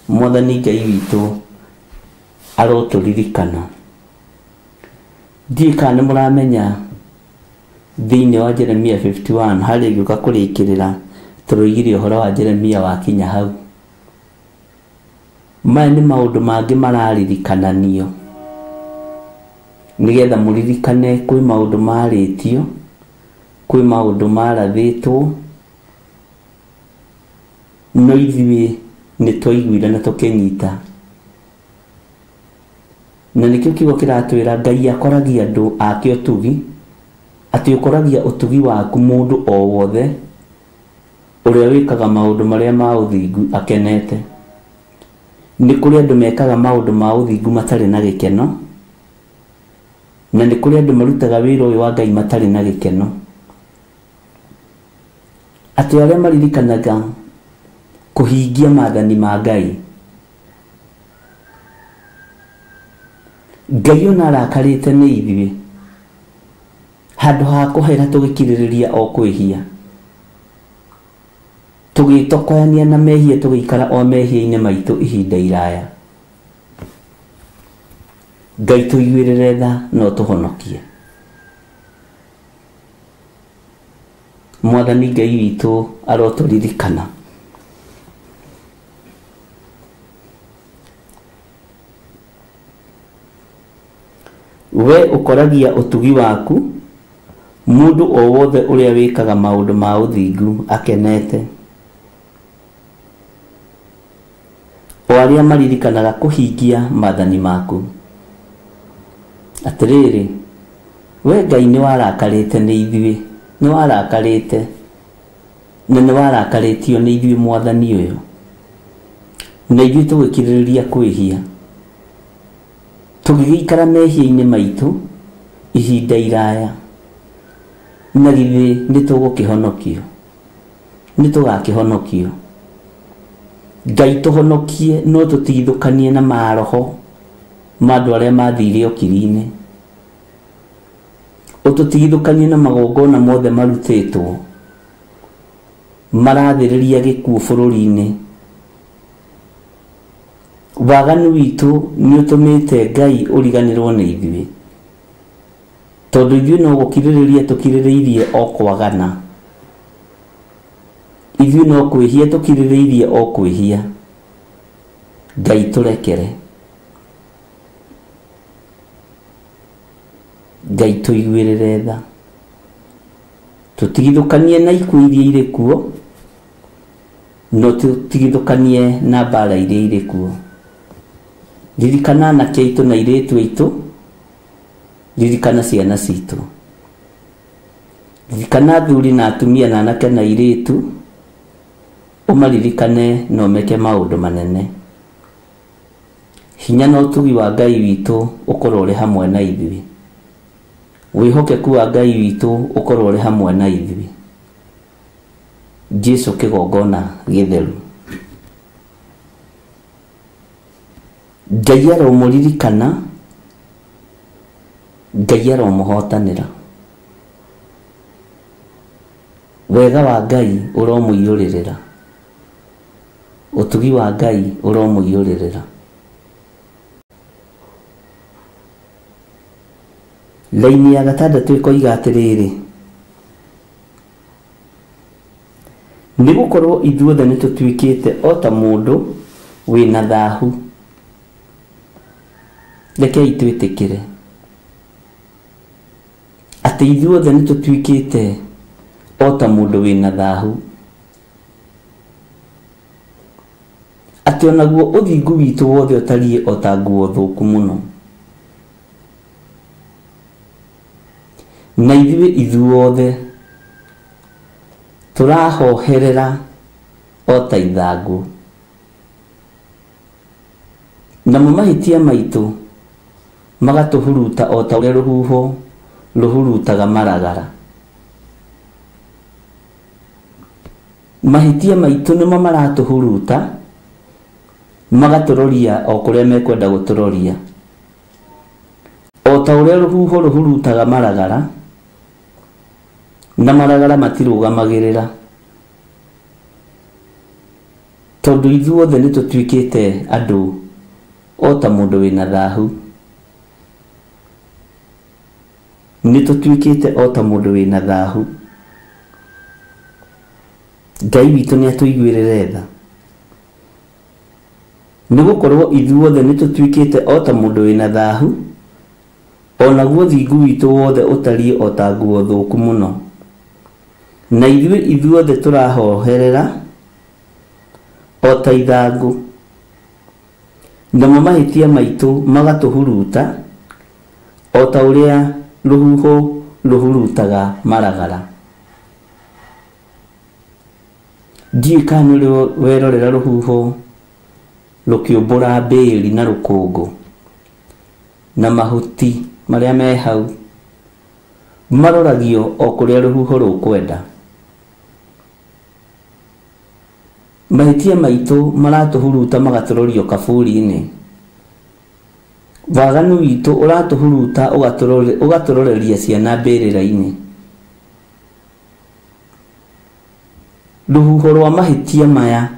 Mwathani Ngai witũ arotũririkana. Ndiũĩ kana nĩmũramenya thĩinĩ wa Jeremia 51 harĩa ĩgĩũka kũrĩkĩrĩra tũroigire ũhoro wa Jeremia wakinya hau. Maya nĩ maũndũ mangĩ mararirikananio nĩgetha mũririkane kwĩ maũndũ marĩtio, kwĩ maũndũ marathĩtwo, no ithuĩ nĩtwaiguire na tũkĩnyita. Na nĩkĩo kiugo kĩratwĩra Ngai akoragia andũ ake ũtugi, atĩ ũkoragia ũtugi waku mũndũ o wothe ũrĩa wĩkaga maũndũ marĩa ma ũthingu akenete. Nĩ kũrĩ andũ mekaga maũndũ ma ũthingu matarĩ na gĩkeno, na nĩ kũrĩ andũ marutaga wĩra ũyũ wa Ngai matarĩ na gĩkeno. Atĩ arĩa maririkanaga kũhingia maathani ma Ngai, Ngai ona arakarĩte nĩ ithuĩ, handũ ha kũhera tũgĩkirĩrĩria o kwĩhia, tũgĩtokoyania na mehia, tũgĩikara o mehia-inĩ maitũ ihinda iraya. Ngai tũiguĩrĩre tha no tũhonokie. Mwathani Ngai witũ arotũririkana. We ũkoragia ũtugi waku mũndũ o wothe ũrĩa wĩkaga maũndũ ma ũthingu akenete, o arĩa maririkanaga kũhingia maathani maku. Atĩrĩrĩ, we Ngai nĩwarakarĩte nĩ ithuĩ, nĩwarakarĩte na nĩwarakarĩtio nĩ ithuĩ Mwathani ũyũ, na ithuĩ tũgĩkirĩrĩria kwĩhia, tũgĩgĩikara mehia-inĩ maitũ ihinda iraya, na githĩ nĩtũgũkĩhonokio, nĩtũgakĩhonokio. Ngai tũhonokie no tũtigithũkanie na maroho ma andũ arĩa mathire ũkiri-inĩ, ũtũtigithũkanie na magongona mothe marutĩtwo marathĩrĩria gĩkuũ bũrũri-inĩ. Waganu witũ nĩũtũmĩte Ngai ũriganĩrwo nĩ ithuĩ. Tondũ ithuĩ no gũkirĩrĩria tũkirĩrĩirie o kwagana. Ithuĩ no kwĩhia tũkirĩrĩirie o kwĩhia. Ngai tũrekere. Ngai tũiguĩrĩre tha. Tũtigithũkanie na ikuũ iria irĩ kuo, no tũtigithũkanie na mbara iria irĩ kuo. Ririkana anake aitũ na airĩtu aitũ, ririkana ciana citũ. Ririkana athuri na atumia na anake na airĩtu, ũmaririkane na ũmeke maũndũ manene. Hinya na ũtugi wa Ngai witũ ũkorwo ũrĩ hamwe na ithuĩ. Wĩhokeku wa Ngai witũ ũkorwo ũrĩ hamwe na ithuĩ. Jesu kĩgongona gĩtheru. Ngai aromũririkana, Ngai aromũhotanĩra. Wega wa Ngai ũromũiyũrĩrĩra. Ũtugi wa Ngai ũromũiyũrĩrĩra. Laini ya gatandatũ ĩkoiga atĩrĩrĩ, nĩ gũkorwo ithuothe nĩ tũtuĩkĩte o ta mũndũ wĩna thahu. Rekei twĩtĩkĩre atĩ ithuothe nĩ tũtuĩkĩte o ta mũndũ wĩna thahu, atĩ onaguo ũthingu witũ wothe ũtariĩ o ta nguo thũku mũno. Na ithuĩ ithuothe tũrahoherera o ta ithangũ, namo mahĩtia maitũ magatũhuruta o ta ũrĩa rũhuho rũhurutaga maragara. Mahĩtia maitũ nĩmo maratũhuruta, magatũroria o kũrĩa mekwenda gũtũroria. O ta ũrĩa rũhuho rũhurutaga maragara, na maragara matirũgamagĩrĩra. Tondũ ithuothe nĩ tũtuĩkĩte andũ o ta mũndũ wĩna thahu. Nĩ tũtuĩkĩte o ta mũndũ wĩna thahu. Ngai witũ nĩ atũiguĩrĩre tha. Nĩ gũkorwo ithuothe nĩ tũtuĩkĩte o ta mũndũ wĩna thahu, o naguo thingu witũ wothe ũtariĩ o ta nguo thũku mũno. Na ithuĩ ithuothe tũrahoherera o ta ithangũ, namo mahĩtia maitũ magatũhuruta o ta ũrĩa rũhuho rũhurutaga maragara. Ndiũĩ kana nĩ ũrĩ werorera rũhuho rũkĩũmbũra mbĩri na rũkũngũ na mahuti marĩa me hau maroragio o kũrĩa rũhuho rũkwenda. Mahĩtia maitũ maratũhuruta magatũrorio kaburi-inĩ. Waganu witũ ũratũhuruta ũgatũroreria ciana mbĩrĩra-inĩ. Rũhuho rwa mahĩtia maya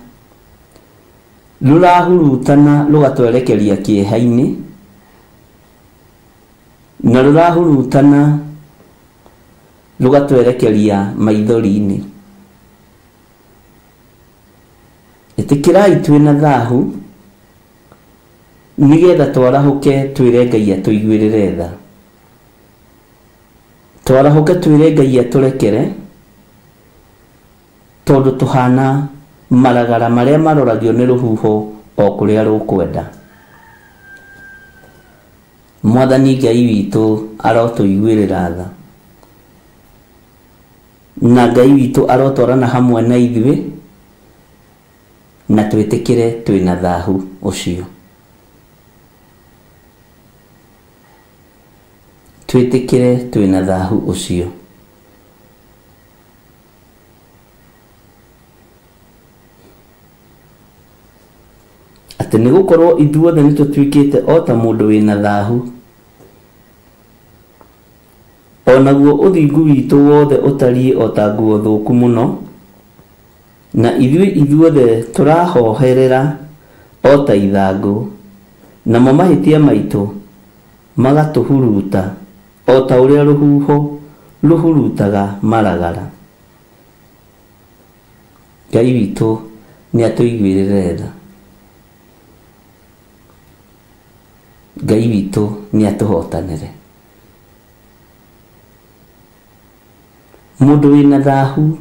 rũrahurutana rũgatwerekeria kĩeha-inĩ, na rũrahurutana rũgatwerekeria maithori-inĩ. Ĩtĩkĩrai twĩna thahu, nĩgetha twarahũke twĩre Ngai atũiguĩrĩre tha. Twarahũke twĩre Ngai atũrekere, tondũ tũhana maragara marĩa maroragio nĩ rũhuho o kũrĩa rũkwenda. Mwathani Ngai witũ arotũiguĩrĩra tha, na Ngai witũ arotwarana hamwe na ithuĩ, na twĩtĩkĩre twĩna thahu ũcio. Twĩtĩkĩre twĩna thahu ũcio. Atĩ nĩ gũkorwo ithuothe nĩ tũtuĩkĩte o ta mũndũ wĩna thahu, o naguo ũthingu witũ wothe ũtariĩ o ta nguo thũku mũno, na ithuĩ ithuothe tũrahoherera o ta ithangũ, namo mahĩtia maitũ magatũhuruta o ta ũrĩa rũhuho rũhurutaga maragara. Ngai witũ nĩ atũiguĩrĩre tha. Ngai witũ nĩ atũhotanĩre. Mũndũ wĩna thahu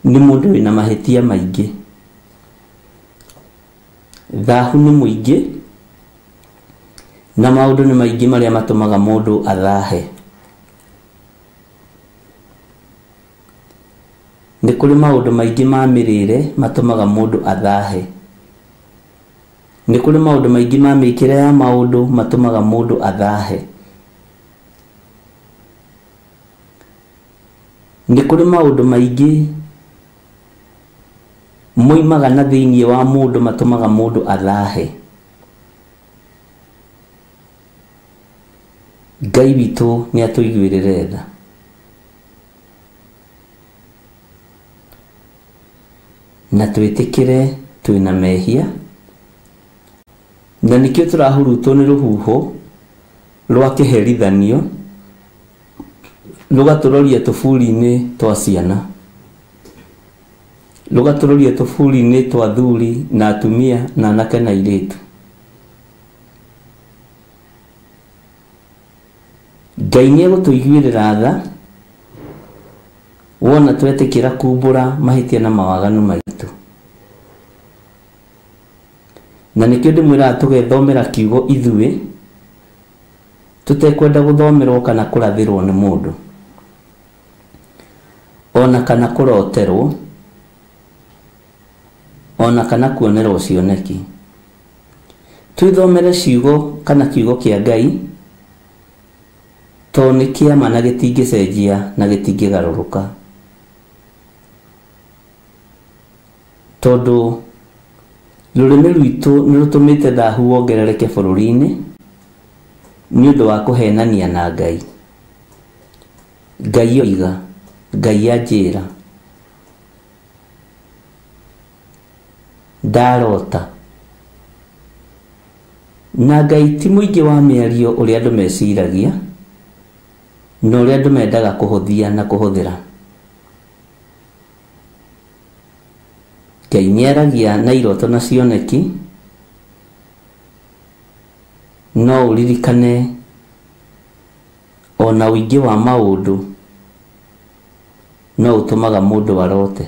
nĩ mũndũ wĩna mahĩtia maingĩ. Thahu nĩ mũingĩ na maũndũ nĩ maingĩ marĩa matũmaga mũndũ athahe. Nĩ kũrĩ maũndũ maingĩ ma mĩrĩre matũmaga mũndũ athahe. Nĩ kũrĩ maũndũ maingĩ ma mĩkĩre ya maũndũ matũmaga mũndũ athahe. Nĩ kũrĩ maũndũ maingĩ moimaga na thĩinĩ wa mũndũ matũmaga mũndũ athahe. Ngai witũ nĩ atũiguĩrĩre tha. Na twĩtĩkĩre twĩna mehia, na nĩkĩo tũrahurutwo nĩ rũhuho rwa kĩherithanio rũgatũroria tũburi-inĩ twa ciana, rũgatũroria tũburi-inĩ twa athuri na atumia na anake na airĩtu. Ngai nĩ egũtũiguĩrĩra tha wona twetĩkĩra kumbũra mahĩtia na mawaganu maitũ. Na nĩkĩo ndĩmwĩraga tũgethomera kiugo ithuĩ tũtekwenda gũthomerwo kana kũrathĩrwo nĩ mũndũ, ona kana kũroterwo, ona kana kuonerwo cioneki. Twĩthomere ciugo kana kiugo kĩa Ngai, tondũ nĩ kĩama na gĩtingĩcenjia na gĩtingĩgarũrũka. Tondũ rũrĩmĩ rwitũ nĩ rũtũmĩte thahu wongerereke bũrũri-inĩ nĩ ũndũ wa kũhenania na Ngai. Ngai oiga, Ngai anjĩra, ndarota. Na Ngai ti mũingĩ wa mĩario ũrĩa andũ meciragia na ũrĩa andũ mendaga kũhũthia na kũhũthĩra. Ngai nĩaragia na iroto na cioneki, no ũririkane ona ũingĩ wa maũndũ no ũtũmaga mũndũ arote.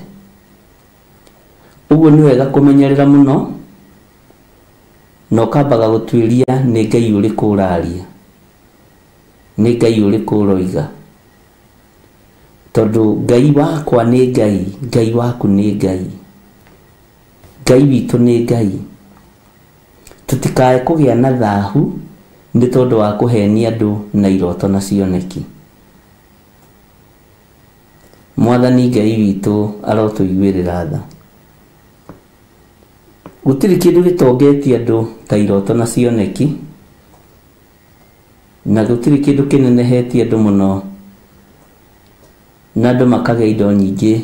Ũguo nĩ wega kũmenyerera mũno na ũkambaga gũtuĩria nĩ Ngai ũrĩkũ ũraria, nĩ Ngai ũrĩkũ ũroiga. Tondũ Ngai wakwa nĩ Ngai, Ngai waku nĩ Ngai, Ngai witũ nĩ Ngai. Tũtikae kũgĩa na thahu nĩ tondũ wa kũhenia andũ na iroto na cioneki. Mwathani Ngai witũ arotũiguĩrĩra tha. Gũtirĩ kĩndũ gĩtongetie andũ ta iroto na cioneki, na gũtirĩ kĩndũ kĩnenehetie andũ mũno na andũ makagĩa indo nyingĩ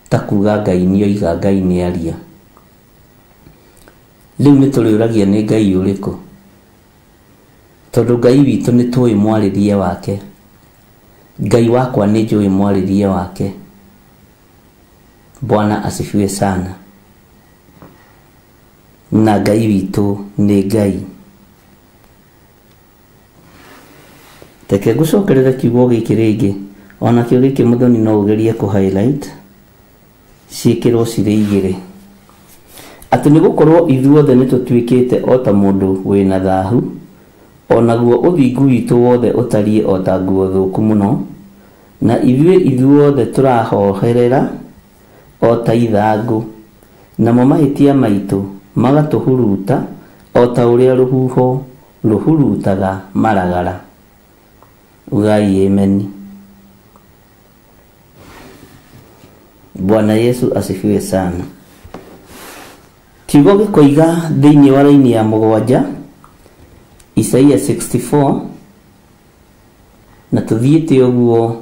ta kuga Ngai nĩoiga, Ngai nĩaria. Rĩu nĩ tũrĩũragia nĩ Ngai ũrĩkũ, tondũ Ngai witũ nĩ tũĩ mwarĩrie wake. Ngai wakwa nĩ njũĩ mwarĩrie wake. Bwana asifiwe sana. Na Ngai witũ nĩ Ngai. Reke ngũcokerere kiugo gĩkĩ rĩngĩ, onakĩo gĩkĩ mũthoni no ũgerie kũ highlight ciĩkĩrwo cirĩ igĩrĩ, atĩ nĩ gũkorwo ithuothe nĩ tũtuĩkĩte o ta mũndũ wĩna thahu, onaguo ũthingu witũ wothe ũtariĩ o ta nguo thũku mũno, na ithuĩ ithuothe tũrahoherera o ta ithangũ, namo mahĩtia maitũ magatũhuruta o ta ũrĩa rũhuho rũhurutaga maragara. Ugai ameni. Bwana Yesu asifiwe sana. Kiugo gĩkoiga thĩinĩ wa raini ya 7, Isaia 64, na tũthiĩte ũguo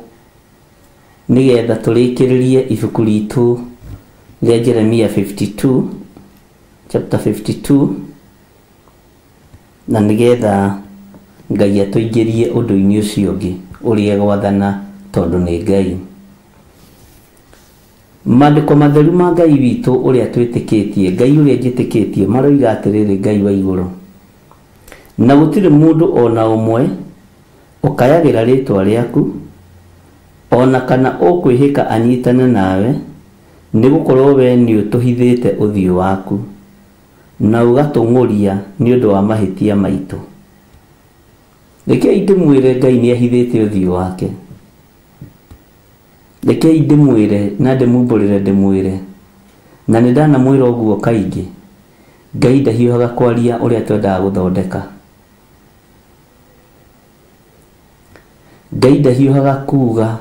nĩgetha tũrĩkĩrĩrie ibuku ritũ rĩa Jeremia 52, chapter 52. Na nĩgetha Ngai atũingĩrie ũndũ-inĩ ũcio ũngĩ ũrĩa egwathana tondũ nĩ Ngai. Maandĩko matheru ma Ngai witũ ũrĩa twĩtĩkĩtie, Ngai ũrĩa njĩtĩkĩtie, maroiga atĩrĩrĩ, Ngai wa igũrũ, na gũtirĩ mũndũ o na ũmwe ũkayagĩra rĩtwa rĩaku, o na kana ũkwĩhĩka anyitane nawe, nĩ gũkorwo we nĩũtũhithĩte ũthiũ waku na ũgatũng'ũria nĩ ũndũ wa mahĩtia maitũ. Rekei ndĩmwĩre Ngai nĩahithĩte ũthiũ wake. Rekei ndĩmwĩre na ndĩmumbũrĩre ndĩmwĩre, na nĩ ndanamwĩra ũguo kaingĩ, Ngai ndahiũhaga kwaria ũrĩa twendaga gũthondeka. Ngai ndahiũhaga kuga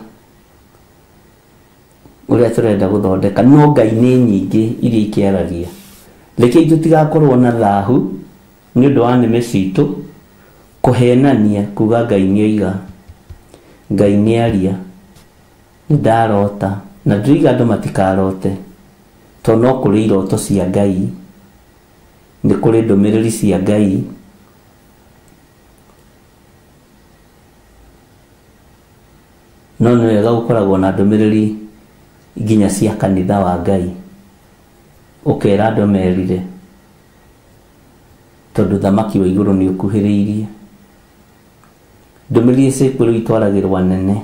ũrĩa tũrenda gũthondeka, no Ngai nĩ nyingĩ iria ikĩaragia. Rekei tũtigakorwo na thahu nĩ ũndũ wa nĩmĩ citũ kũhenania kuga Ngai nĩoiga, Ngai nĩaria, nĩndarota, na ndĩroiga andũ matikarote, tondũ no kũrĩ iroto cia Ngai, nĩ kũrĩ ndũmĩrĩri cia Ngai. No nĩ wega gũkoragwo na ndũmĩrĩri nginya cia kanitha wa Ngai, ũkera andũ merire, tondũ thamaki wa igũrũ nĩ ũkuhĩrĩirie. Ndũmĩrĩri ici kwĩrwo itwaragĩrwo anene,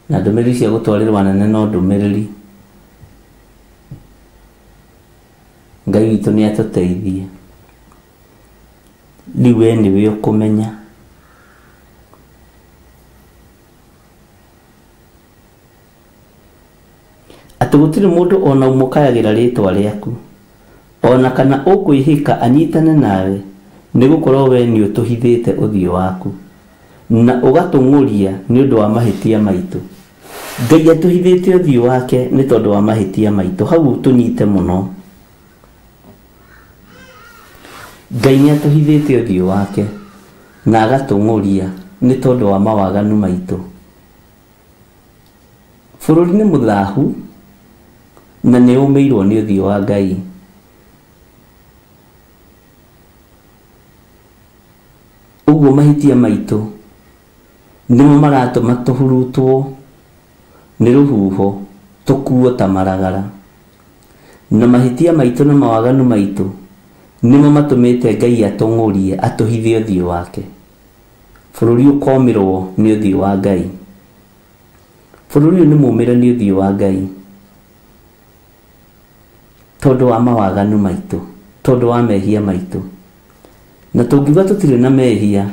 na ndũmĩrĩri cia gũtwarĩrwo anene no ndũmĩrĩri. Ngai witũ nĩ atũteithie. Rĩu we nĩwe ũkũmenya. Atĩ gũtirĩ mũndũ o na ũmwe ũkayagĩra rĩtwa rĩaku, o na kana ũkwĩhĩka anyitane nawe, nĩ gũkorwo we nĩũtũhithĩte ũthiũ waku na ũgatũng'ũria nĩ ũndũ wa mahĩtia maitũ. Ngai atũhithĩte ũthiũ wake nĩ tondũ wa mahĩtia maitũ. Hau tũnyite mũno. Ngai nĩ atũhithĩte ũthiũ wake na agatũng'ũria nĩ tondũ wa mawaganu maitũ. Bũrũri nĩ mũthahu na nĩ ũmĩirwo nĩ ũthiũ wa Ngai. Ũguo mahĩtia maitũ nĩmo maratũma tũhurutwo nĩ rũhuho, tũkuo ta maragara. Na mahĩtia maitũ na mawaganu maitũ nĩmo matũmĩte Ngai atũng'ũrie, atũhithe ũthiũ wake. Bũrũri ũkomĩrwo nĩ ũthiũ wa Ngai. Bũrũri ũyũ nĩ mũmĩre nĩ ũthiũ wa Ngai tondũ wa mawaganu maitũ, tondũ wa mehia maitũ. Na tũngiuga tũtirĩ na mehia,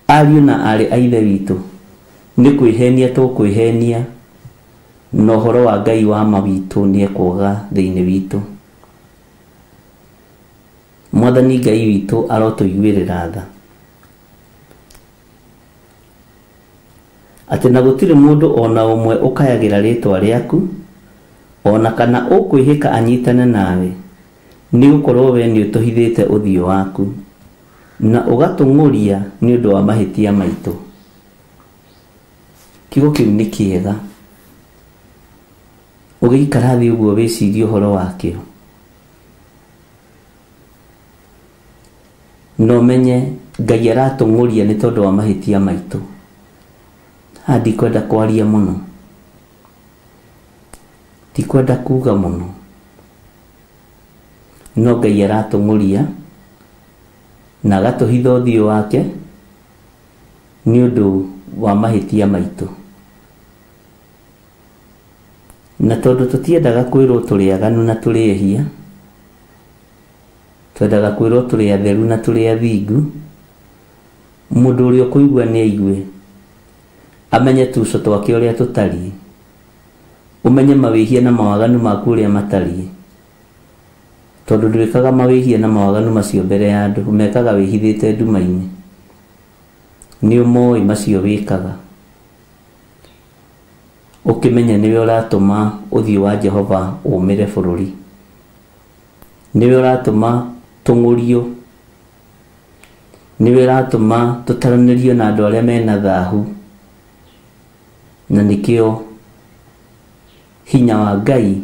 ariũ na aarĩ a Ithe witũ, nĩ kwĩhenia tũkwĩhenia, na ũhoro wa Ngai wa ma witũ nĩ ekwaga thĩinĩ witũ. Mwathani Ngai witũ arotũiguĩrĩra tha. Atĩ na gũtirĩ mũndũ o na ũmwe ũkayagĩra rĩtwa rĩaku, o na kana ũkwĩhĩka anyitane nawe, nĩ gũkorwo we nĩũtũhithĩte ũthiũ waku na ũgatũng'ũria nĩ ũndũ wa mahĩtia maitũ. Kiugo kĩu nĩ kĩega. Ũgĩikara thĩ ũguo wĩcirie ũhoro wakĩo, na ũmenye Ngai aratũng'ũria nĩ tondũ wa mahĩtia maitũ. Haha ndikwenda kwaria mũno, ndikwenda kuga mũno, no Ngai aratũng'ũria na agatũhitha ũthiũ wake nĩ ũndũ wa mahĩtia maitũ. Na tondũ tũtiendaga kwĩrwo tũrĩ aganu na tũrĩ ehia, twendaga kwĩrwo tũrĩ atheru na tũrĩ athingu, mũndũ ũrĩa ũkũigua nĩ aigue, amenye tuco twake ũrĩa tũtariĩ, ũmenye mawĩhia na mawaganu maku ũrĩa matariĩ, tondũ ndwĩkaga mawĩhia na mawaganu macio mbere ya andũ, ũmekaga wĩhithĩte nduma-inĩ. Nĩ ũmoĩ macio wĩkaga, ũkĩmenya nĩwe ũratũma ũthiũ wa Jehova ũmĩre bũrũri, nĩwe ũratũma tũng'ũrio, nĩwe ũratũma tũtaranĩrio na andũ arĩa mena thahu. Na nĩkĩo hinya wa Ngai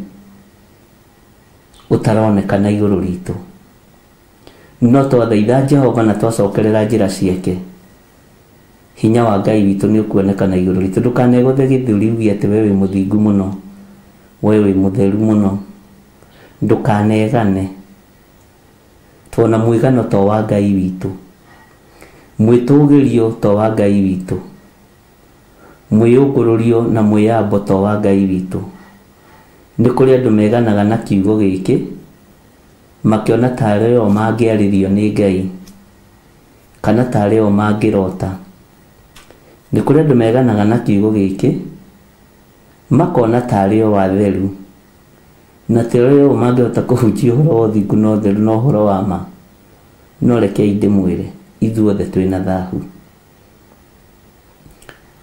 ũtaronekana igũrũ ritũ. No twathaitha Jehova na twacokerera njĩra ciake, hinya wa Ngai witũ nĩ ũkuonekana igũrũ ritũ. Ndũkanegũthe gĩthũri uge atĩ we wĩ mũthingu mũno, we wĩ mũtheru mũno. Ndũkanegane, tuona mwĩgano to wa Ngai witũ, mwĩtũgĩrio to wa Ngai witũ, mwĩyũngũrũrio na mwĩyambo to wa Ngai witũ. Nĩ kũrĩ andũ meganaga na kiugo gĩkĩ makĩona tarĩ o mangĩarĩrio nĩ Ngai kana tarĩ o mangĩrota. Nĩ kũrĩ andũ meganaga na kiugo gĩkĩ makona tarĩ o watheru na tarĩ o mangĩhota kũhunjia ũhoro wa ũthingu na ũtheru na ũhoro wa ma. No rekei ndĩmwĩre, ithuothe twĩna thahu.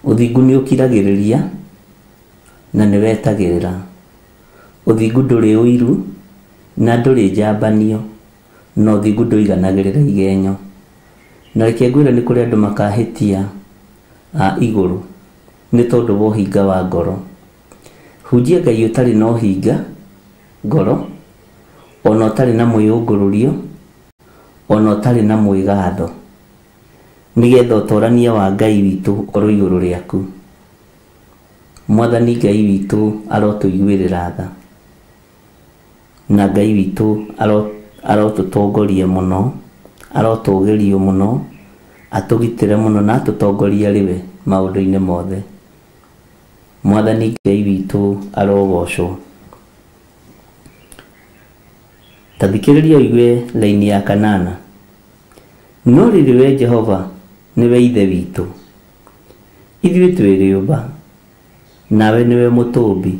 Ũthingu nĩ ũkiragĩrĩria na nĩ wetagĩrĩra. Ũthingu ndũrĩ ũiru na ndũrĩ njambanio, na ũthingu ndũiganagĩrĩra igenyo. Na reke ngwĩre nĩ kũrĩ andũ makahĩtia a igũrũ nĩ tondũ wa ũhinga wa ngoro. Hunjia Ngai ũtarĩ na ũhinga ngoro, ona ũtarĩ na mwĩyũngũrũrio, ona ũtarĩ na mwĩgatho, nĩgetha ũtorania wa Ngai witũ ũkorwo igũrũ rĩaku. Mwathani Ngai witũ arotũiguĩrĩra tha, na Ngai witũ arotũtongoria mũno, arotũgĩrio mũno, atũgitĩre mũno na atũtongorie arĩ we maũndũ-inĩ mothe. Mwathani Ngai witũ arogocwo. Ta thikĩrĩria ũigue laini ya kanana. No rĩrĩ we Jehova nĩwe Ithe witũ, ithuĩ twĩ rĩũmba, nawe nĩwe mũtũmbi,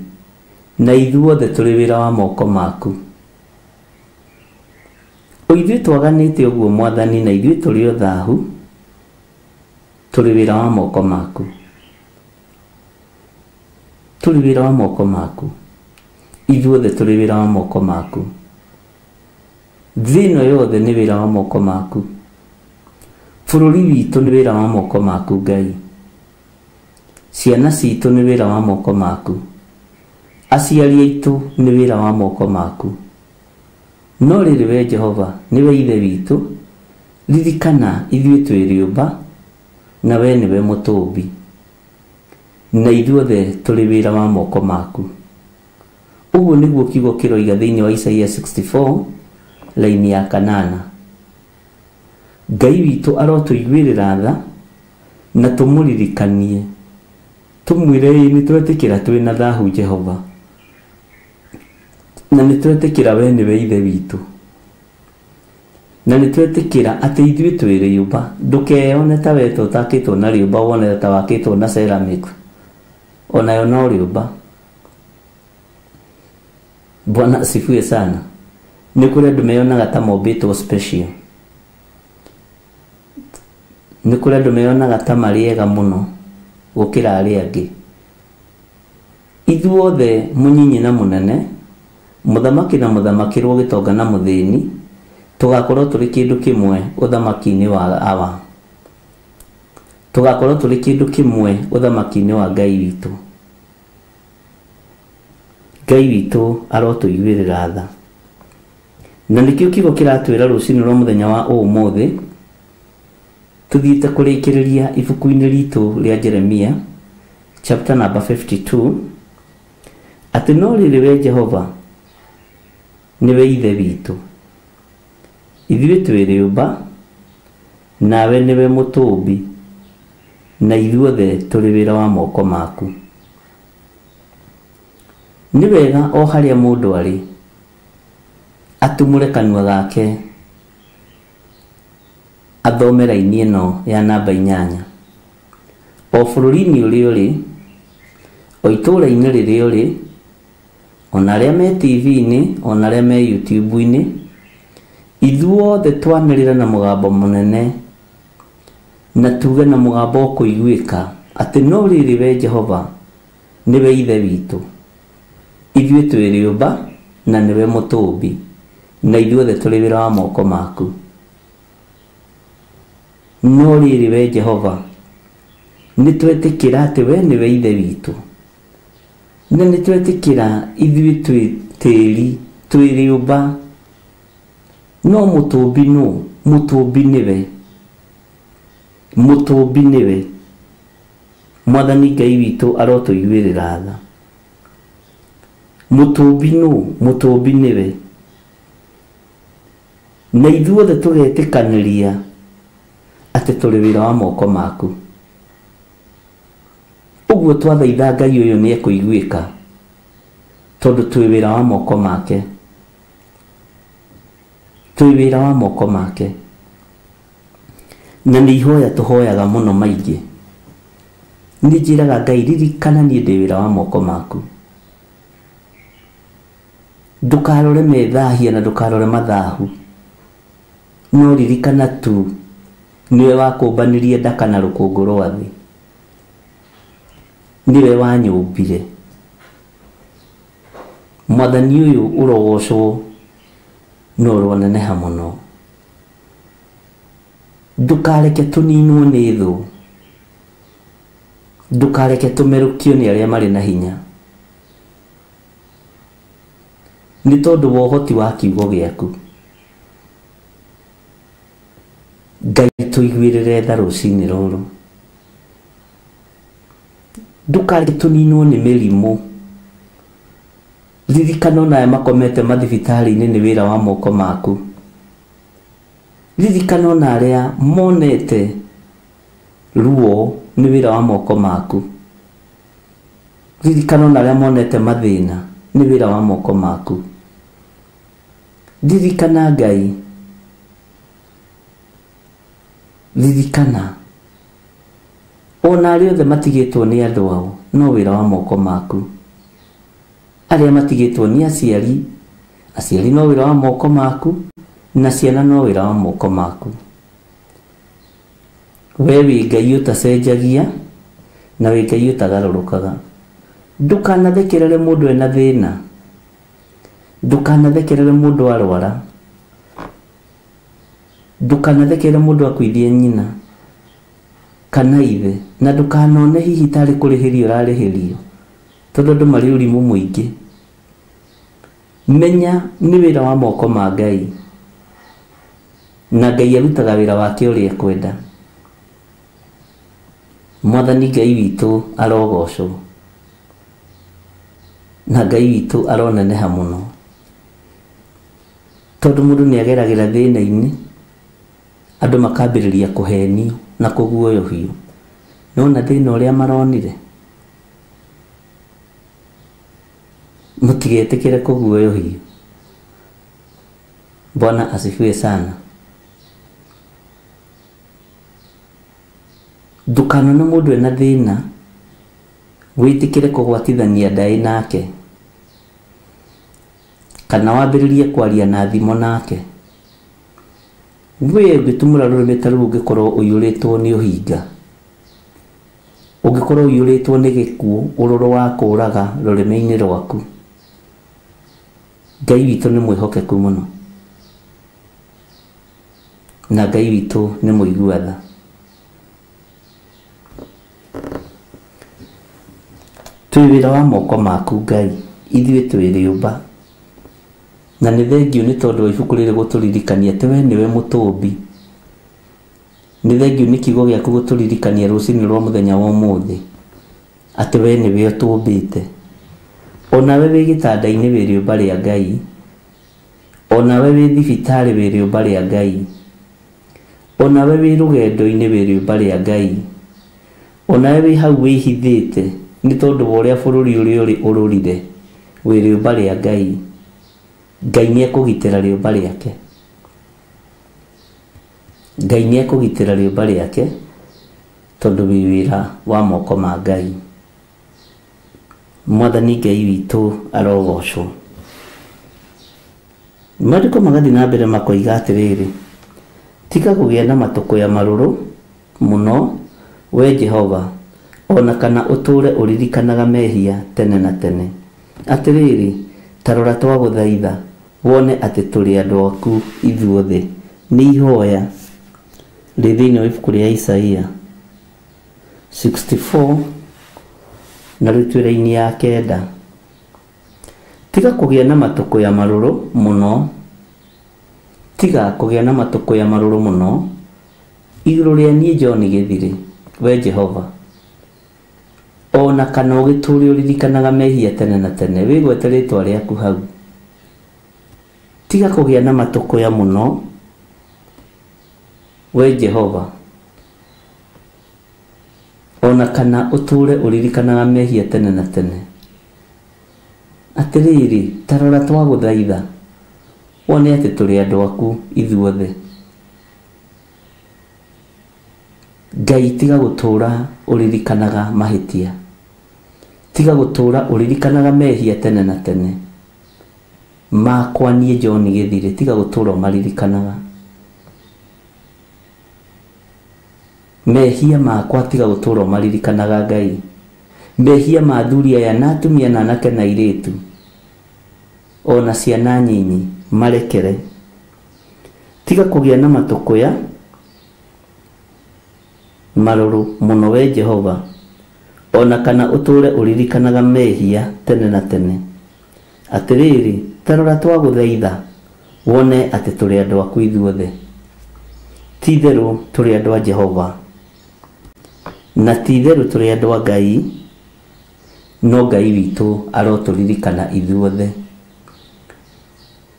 na ithuothe tũrĩ wĩra wa moko maku. O ithuĩ twaganĩte ũguo Mwathani, na ithuĩ tũrĩ o thahu, tũrĩ wĩra wa moko maku, tũrĩ wĩra wa moko maku, ithuothe tũrĩ wĩra wa moko maku. Thĩ ĩno yothe nĩ wĩra wa moko maku. Bũrũri witũ nĩ wĩra wa moko maku Ngai. Ciana citũ nĩ wĩra wa moko maku. Aciari aitũ nĩ wĩra wa moko maku. No rĩrĩ we Jehova nĩwe Ithe witũ, ririkana ithuĩ twĩ rĩũmba, na we nĩwe mũtũmbi, na ithuothe tũrĩ wĩra wa moko maku. Ũguo nĩguo kiugo kĩroiga thĩinĩ wa Isaia 64 laini ya kanana. Ngai witũ arotũiguĩrĩra tha na tũmũririkanie, tũmwĩre ĩĩ nĩ twetĩkĩra twĩna thahu Jehova, na nĩ twetĩkĩra we nĩwe Ithe witũ, na nĩ twetĩkĩra atĩ ithuĩ twĩ rĩũmba. Ndũkeyone ta we ũtakĩtwo na rĩũmba, wone ta wakĩtwo na ceramic, onayo no rĩũmba. Bwana asifiwe sana. Nĩ kũrĩ andũ meyonaga ta mombĩtwo special, nĩ kũrĩ andũ meyonaga ta marĩ ega mũno gũkĩra arĩa angĩ. Ithuothe mũnyinyi na mũnene, mũthamaki na mũthamakĩrwo, gĩtonga na mũthĩni, tũgakorwo tũrĩ kĩndũ kĩmwe ũthamaki-inĩ wa Awa. Tũgakorwo tũrĩ kĩndũ kĩmwe ũthamaki-inĩ wa Ngai witũ. Ngai witũ arotũiguĩrĩra tha. Na nĩkĩo kiugo kĩratwĩra rũcinĩ rwa mũthenya wa ũmũthĩ, tũthiĩte kũrĩkĩrĩria ibuku-inĩ ritũ rĩa Jeremia chapter number 52, atĩ no rĩrĩ we Jehova nĩwe Ithe witũ, ithuĩ twĩ rĩũmba, nawe nĩwe mũtũmbi, na ithuothe tũrĩ wĩra wa moko maku. Nĩ wega o harĩa mũndũ arĩ atumũre kanua gake athome raini ĩno ya namba 8. O bũrũri-inĩ ũrĩa ũrĩ, o itũũra-inĩ rĩrĩa ũrĩ, ona arĩa me TV-inĩ, ona arĩa me YouTube-inĩ, ithuothe twanĩrĩra na mũgambo mũnene na tuge na mũgambo ũkũiguĩka atĩ no rĩrĩ we Jehova nĩwe Ithe witũ, ithuĩ twĩ rĩũmba na nĩwe mũtũmbi, na ithuothe tũrĩ wĩra wa moko maku. No rĩrĩ we Jehova nĩ twetĩkĩra atĩ we nĩwe Ithe witũ, na nĩ twetĩkĩra ithuĩ twĩ tĩri Twĩ rĩũmba. No mũtũmbi nũ? Mũtũmbi nĩwe. Mũtũmbi nĩwe. Mwathani Ngai witũ arotũiguĩrĩra tha. Mũtũmbi nũ? Mũtũmbi nĩwe. Na ithuothe tũgetĩkanĩria atĩ tũrĩ wĩra wa moko maku. Ũguo twathaitha Ngai ũyũ nĩ ekũiguĩka tondũ twĩ wĩra wa moko make. Twĩ wĩra wa moko make. Na nĩ ihoya tũhoyaga mũno maingĩ. Nĩ njĩraga Ngai ririkana niĩ ndĩ wĩra wa moko maku. Ndũkarore methahia na ndũkarore mathahu. No ririkana tu nĩwe wakũmbanirie ndaka na rũkũngũ rwa thĩ. Nĩwe wanyũmbire. Mwathani ũyũ ũrogocwo no ũroneneha mũno. Ndũkareke tũninwo nĩ thũ. Ndũkareke tũmerũkio nĩ arĩa marĩ na hinya. Nĩ tondũ wa ũhoti wa kiugo gĩaku. Ngai tũiguĩrĩre tha rũcinĩ rũrũ. Ndũkareke tũninwo nĩ mĩrimũ. Ririkana ona aya makomete mathibitarĩ-inĩ nĩ wĩra wa moko maku. Ririkana ona arĩa monete ruo nĩ wĩra wa moko maku. Ririkana ona arĩa monete mathĩna nĩ wĩra wa moko maku. Ririkana Ngai. Ririkana ona arĩa othe matigĩtwo nĩ andũ ao no wĩra wa moko maku. Arĩa matigĩtwo nĩ aciari, aciari no wĩra wa moko maku, na ciana no wĩra wa moko maku. We wĩ Ngai ũtacenjagia na wĩ Ngai ũtagarũrũkaga. Ndũkanathekerere mũndũ ena thĩna. Ndũkanathekerere mũndũ arwara. Ndũkanathekerere mũndũ akuithie nyina kana ithe, na ndũkanone hihi tarĩ kũrĩhĩrio ũrarĩhĩrio tondũ andũ marĩ ũrimũ mũingĩ. Menya nĩ wĩra wa moko ma Ngai, na Ngai arutaga wĩra wake ũrĩa ekwenda. Mwathani Ngai witũ arogocwo na Ngai witũ aroneneha mũno tondũ mũndũ nĩ ageragĩra thĩna-inĩ, andũ makambĩrĩria kũhenio na kũguoyohio. Nĩwona thĩna ũrĩa maronire? Mũtigetĩkĩre kũguoyohio. Bwana asifiwe sana. Ndũkanone mũndũ ena thĩna wĩtĩkĩre kũgwatithania ndaĩ nake kana wambĩrĩrie kwaria na thimo nake. We ũngĩtumũra rũrĩmĩ ta rũu ũngĩkorwo ũiyũrĩtwo nĩ ũhinga, ũngĩkorwo ũiyũrĩtwo nĩ gĩkuũ, ũrũrũ wa kũũraga rũrĩmĩ-inĩ rwaku. Ngai witũ nĩ mwĩhokeku mũno na Ngai witũ nĩ mũigua tha. Twĩ wĩra wa moko maku Ngai, ithuĩ twĩ rĩũmba. Na nĩ thengiũ nĩ tondũ wa ibuku rĩrĩ gũtũririkania atĩ we nĩwe mũtũmbi. Nĩ thengiũ nĩ kiugo gĩaku gũtũririkania rũcinĩ rwa mũthenya wa ũmũthĩ atĩ we nĩwe ũtũmbĩte. Onawe wĩ gĩtanda-inĩ wĩ rĩũmba rĩa Ngai, onawe wĩ thibitarĩ wĩ rĩũmba rĩa Ngai, onawe wĩ rũgendo-inĩ wĩ rĩũmba rĩa Ngai, onawe wĩ hau wĩhithĩte nĩ tondũ wa ũrĩa bũrũri ũrĩa ũrĩ ũrũrire wĩ rĩũmba rĩa Ngai. Ngai nĩ ekũgitĩra rĩũmba rĩake. Ngai nĩ ekũgitĩra rĩũmba rĩake tondũ wĩ wĩra wa moko ma Ngai. Mwathani Ngai witũ arogocwo. Maandĩko magathiĩ na mbere makoiga atĩrĩrĩ, tiga kũgĩa na matũkũya marũrũ mũno we Jehova, ona kana ũtũũre ũririkanaga mehia tene na tene. Atĩrĩrĩ, ta rora twagũthaitha wone atĩ tũrĩ andũ aku ithuothe. Nĩ ihoya rĩ thĩinĩ wa ibuku rĩa Isaia 64 na rĩu twĩ raini ya 9. Tiga kũgĩa na matũkũya marũrũ mũno, tiga kũgĩa na matũkũya marũrũ mũno igũrũ rĩa niĩ John Gĩthirĩ, we Jehova, ona kana ũgĩtũũre ũririkanaga mehia tene na tene, wĩgwete rĩtwa rĩaku hau. Tiga kũgĩa na matũkũya mũno, we Jehova, ona kana ũtũũre ũririkanaga mehia tene na tene. Atĩrĩrĩ, ta rora twagũthaitha, wone atĩ tũrĩ andũ aku ithuothe. Ngai, tiga gũtũũra ũririkanaga mahĩtia, tiga gũtũũra ũririkanaga mehia tene na tene makwa niĩ John Gĩthirĩ, tiga gũtũũra ũmaririkanaga mehia makwa, tiga gũtũũra ũmaririkanaga Ngai, mehia ma athuri aya na atumia na anake na airĩtu ona ciana nyinyi, marekere. Tiga kũgĩa na matũkũya marũrũ mũno, we Jehova, ona kana ũtũũre ũririkanaga mehia tene na tene. Atĩrĩrĩ, ta rora twagũthaitha, wone atĩ tũrĩ andũ aku ithuothe. Ti-itherũ tũrĩ andũ a Jehova, na ti-itherũ tũrĩ andũ a Ngai, no Ngai witũ arotũririkana ithuothe.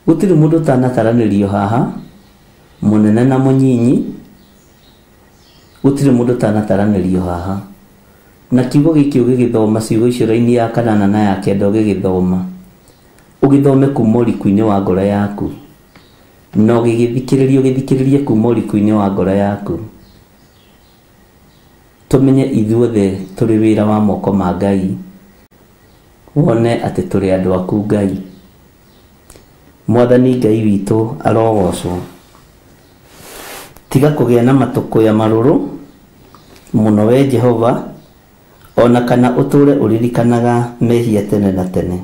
Gũtirĩ mũndũ ũtanataranĩrio haha, mũnene na mũnyinyi, gũtirĩ mũndũ ũtanataranĩrio haha. Na kiugo gĩkĩ ũgĩgĩthoma, ciugo icio raini ya kanana na ya kenda ũgĩgĩthoma, ũgĩthome kuma ũriku-inĩ wa ngoro yaku, na ũgĩgĩthikĩrĩria ũgĩthikĩrĩrie kuma ũriku-inĩ wa ngoro yaku. Tũmenye ithuothe tũrĩ wĩra wa moko ma Ngai, wone atĩ tũrĩ andũ aku Ngai. Mwathani Ngai witũ arogocwo. Tiga kũgĩa na matũkũya marũrũ mũno, we Jehova, ona kana ũtũũre ũririkanaga mehia tene na tene.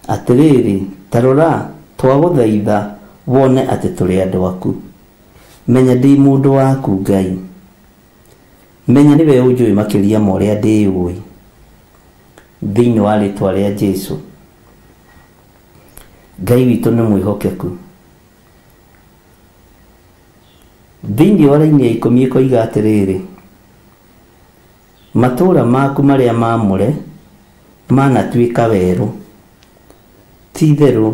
Atĩrĩrĩ, ta rora twagũthaitha, wone atĩ tũrĩ andũ aku. Menya ndĩ mũndũ waku Ngai, menya nĩwe ũnjũĩ makĩria ma ũrĩa ndĩũĩ. Thĩinĩ wa rĩtwa rĩa Jesũ. Ngai witũ nĩ mwĩhokeku. Thĩinĩ wa raini ya 10 ĩkoiga atĩrĩrĩ, matũũra maku marĩa maamũre manatuĩka werũ, ti-itherũ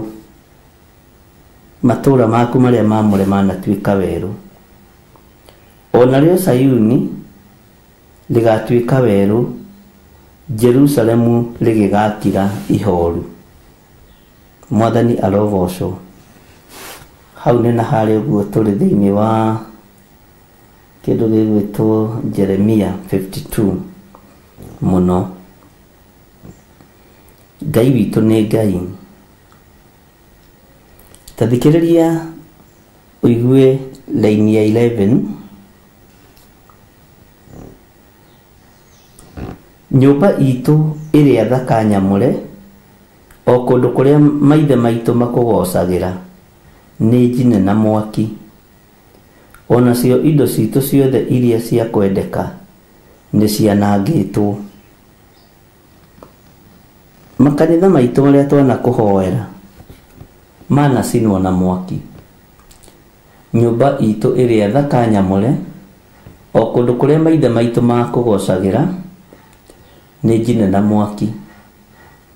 matũũra maku marĩa maamũre manatuĩka werũ. Ona rĩo Sayuni rĩgatuĩka werũ, Jerusalemu rĩgĩgakira ihoru. Mwathani arogocwo. Hau nĩ na harĩa ũguo tũrĩ thĩinĩ wa kĩndũ gĩgwĩtwo Jeremia 52 mũno. Ngai witũ nĩ Ngai. Ta thikĩrĩria ũigue laini ya 11. Nyũmba itũ ĩrĩa thaka nyamũre, o kũndũ kũrĩa maithe maitũ makũgocagĩra, nĩ njine na mwaki. Onacio indo citũ ciothe iria cia kwendeka nĩ cianangĩtwo. Makanitha maitũ marĩa twanakũhoera manacinwo na mwaki. Nyũmba itũ ĩrĩa thaka nyamũre, o kũndũ kũrĩa maithe maitũ makũgocagĩra, nĩ njine na mwaki.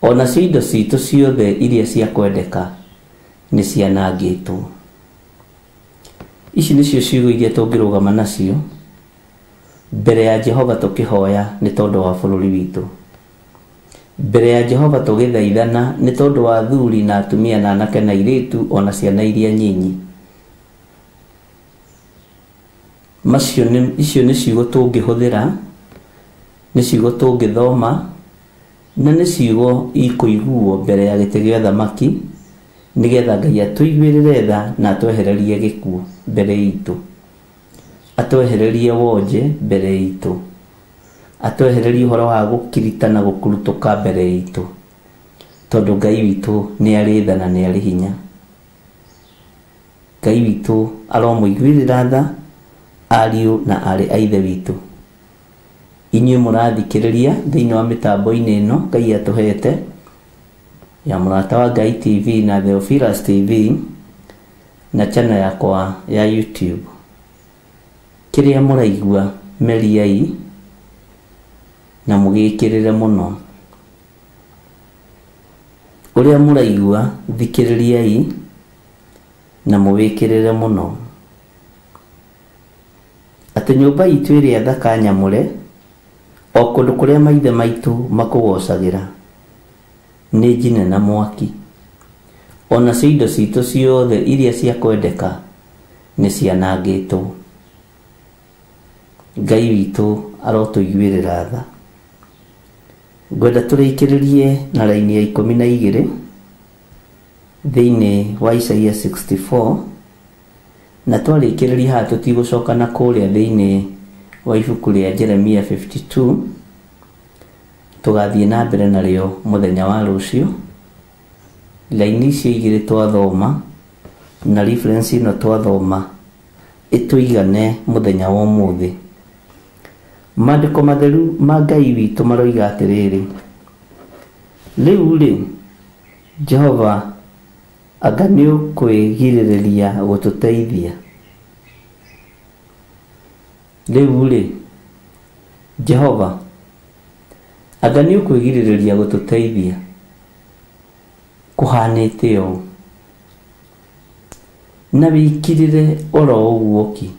Onacio indo citũ ciothe iria cia kwendeka nĩ cianangĩtwo. Ici nĩcio ciugo iria tũngĩrũgama nacio mbere ya Jehova tũkĩhoya nĩ tondũ wa bũrũri witũ, mbere ya Jehova tũgĩthaithana nĩ tondũ wa athuri na atumia na anake na airĩtu ona ciana iria nyinyi. Macio nĩ icio nĩ ciugo tũngĩhũthĩra, nĩ ciugo tũngĩthoma, na nĩ ciugo ikũiguo mbere ya gĩtĩ gĩa thamaki, nĩgetha Ngai atũiguĩrĩre tha na atwehererie gĩkuũ mbere itũ, atwehererie wonje mbere itũ, atwehererie ũhoro wa gũkirita na gũkurutũka mbere itũ, tondũ Ngai witũ nĩ arĩ tha na nĩ arĩ hinya. Ngai witũ aromũiguĩrĩra tha ariũ na aarĩ a Ithe witũ. Inyuĩ mũrathikĩrĩria thĩinĩ wa mĩtambo-inĩ ĩno Ngai atũhete, ya Mũrata wa Ngai TV na Theophilus TV na channel yakwa ya YouTube. Kĩrĩa mũraigua meriai na mũgĩkĩrĩre mũno. Ũrĩa mũraigua thikĩrĩriai na mũwĩkĩrĩre mũno. Atĩ nyũmba itũ ĩrĩa thaka nyamũre o kũndũ kũrĩa maithe maitũ makũgocagĩra nĩ njine na mwaki. Ona cio indo citũ ciothe iria cia kwendeka nĩ cianangĩtwo. Ngai witũ arotũiguĩrĩra tha. Ngwenda tũrĩkĩrĩrie na raini ya 12 thĩinĩ wa Isaia 64, na twarĩkĩrĩria haha tũtigũcoka na kũrĩa thĩinĩ wa ibuku rĩa Jeremia 52, tũgathiĩ na mbere narĩo mũthenya wa rũciũ. Raini icio igĩrĩ twathoma na reference ĩno twathoma ĩtũigane mũthenya wa ũmũthĩ. Maandĩko matheru ma Ngai witũ maroiga atĩrĩrĩ, rĩu rĩ, Jehova anga nĩũkwĩgirĩrĩria gũtũteithia? Rĩu rĩ, Jehova anga nĩũkwĩgirĩrĩria gũtũteithia? Kũhanĩte ũũ na wĩkirĩre oro ũguo ki,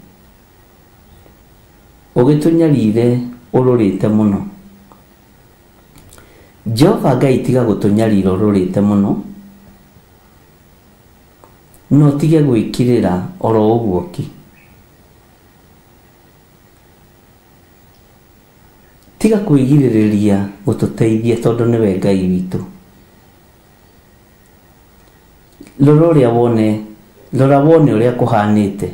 ũgĩtũnyarire ũrũrĩte mũno. Jehova Ngai tiga gũtũnyarira ũrũrĩte mũno, no tige gwĩkirĩra oro ũguo ki. Tiga kwĩgirĩrĩria gũtũteithia tondũ nĩwe Ngai witũ. Rora ũrĩa wone, rora wone ũrĩa kũhanĩte.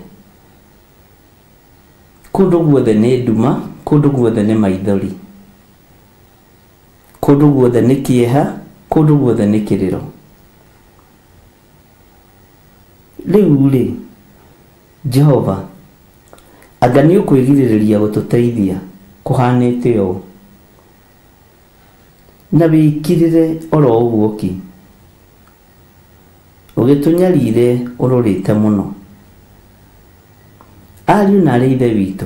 Kũndũ guothe nĩ nduma, kũndũ guothe nĩ maithori, kũndũ guothe nĩ kĩeha, kũndũ guothe nĩ kĩrĩro. Rĩu rĩ, Jehova anga nĩũkwĩgirĩrĩria gũtũteithia? Kũhanĩte ũũ na wĩkirĩre oro ũguo ki, ũgĩtũnyarire ũrũrĩte mũno. Ariũ na arĩ ithe witũ,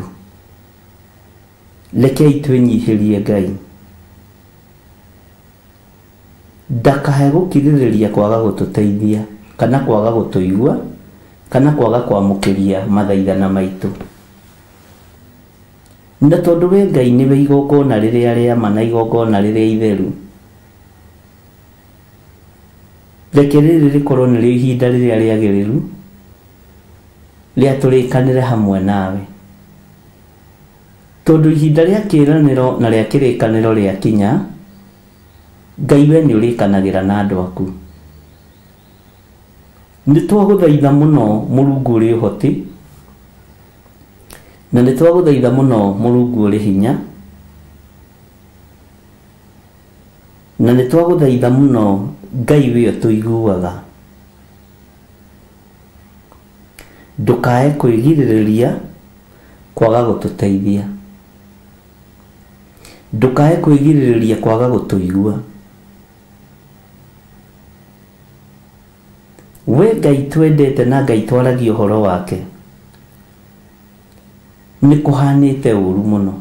rekei twĩnyihĩrie Ngai, ndakae gũkirĩrĩria kwaga gũtũteithia kana kwaga gũtũigua kana kwaga kwamũkĩria mathaithana maitũ. Na tondũ we Ngai nĩwe igongona rĩrĩa rĩa ma na igongona rĩrĩa itheru, reke rĩrĩ rĩkorwo nĩrĩo ihinda rĩrĩa rĩagĩrĩru rĩa tũrĩkanĩre hamwe nawe, tondũ ihinda rĩa kĩĩranĩro na rĩa kĩrĩkanĩro rĩakinya, Ngai we nĩũrĩkanagĩra na andũ aku. Nĩtwagũthaitha mũno Mũrungu ũrĩ ũhoti, na nĩtwagũthaitha mũno Mũrungu ũrĩ hinya, na nĩtwagũthaitha mũno Ngai we ũtũiguaga. Ndũkae kwĩgirĩrĩria kwaga gũtũteithia, ndũkae kwĩgirĩrĩria kwaga gũtũigua. We Ngai twendete na Ngai twaragia ũhoro wake, nĩ kũhanĩte ũru mũno.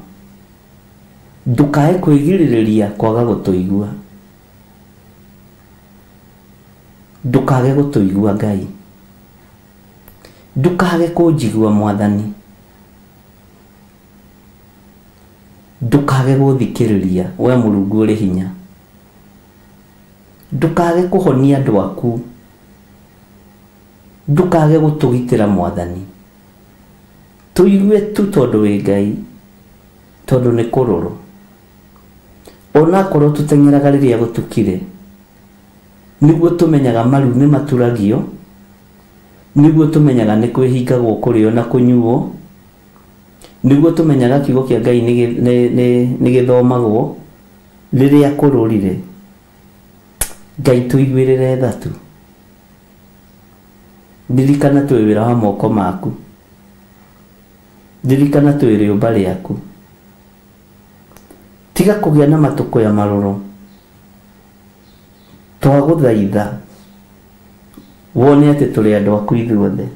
Ndũkae kwĩgirĩrĩria kwaga gũtũigua, ndũkage gũtũigua Ngai, ndũkage kũnjigua Mwathani, ndũkage gũthikĩrĩria we Mũrungu ũrĩ hinya, ndũkage kũhonia andũ aku, ndũkage gũtũgitĩra Mwathani. Tũigue tu tondũ wĩ Ngai, tondũ nĩ kũrũrũ. Onakorwo tũteng'eraga rĩrĩa gũtukire, nĩguo tũmenyaga maru nĩ maturagio, nĩguo tũmenyaga nĩ kwĩhingagwo kũrĩo na kũnyuo, nĩguo tũmenyaga kiugo kĩa Ngai nĩ gĩthomagwo rĩrĩa kũrũrire. Ngai tũiguĩrĩre tha tu. Ririkana twĩ wĩra wa moko maku, ririkana twĩ rĩũmba rĩaku. Tiga kũgĩa na matũkũya marũrũ, Twagũthaitha wone atĩ tũrĩ andũ aku ithuothe.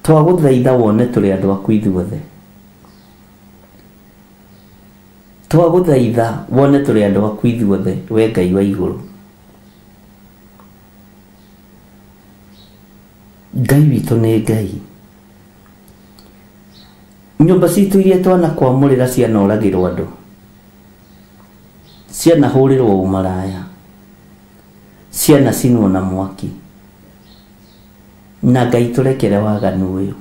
Twagũthaitha wone tũrĩ andũ aku ithuothe. Twagũthaitha wone tũrĩ andũ aku ithuothe, we Ngai wa igũrũ. Ngai witũ nĩ Ngai. Nyũmba citũ iria twanakwamũrĩra cianoragĩrwo andũ, cianahũrĩrwo ũmaraya, cianacinwo na mwaki. Na Ngai tũrekere waganu ũyũ,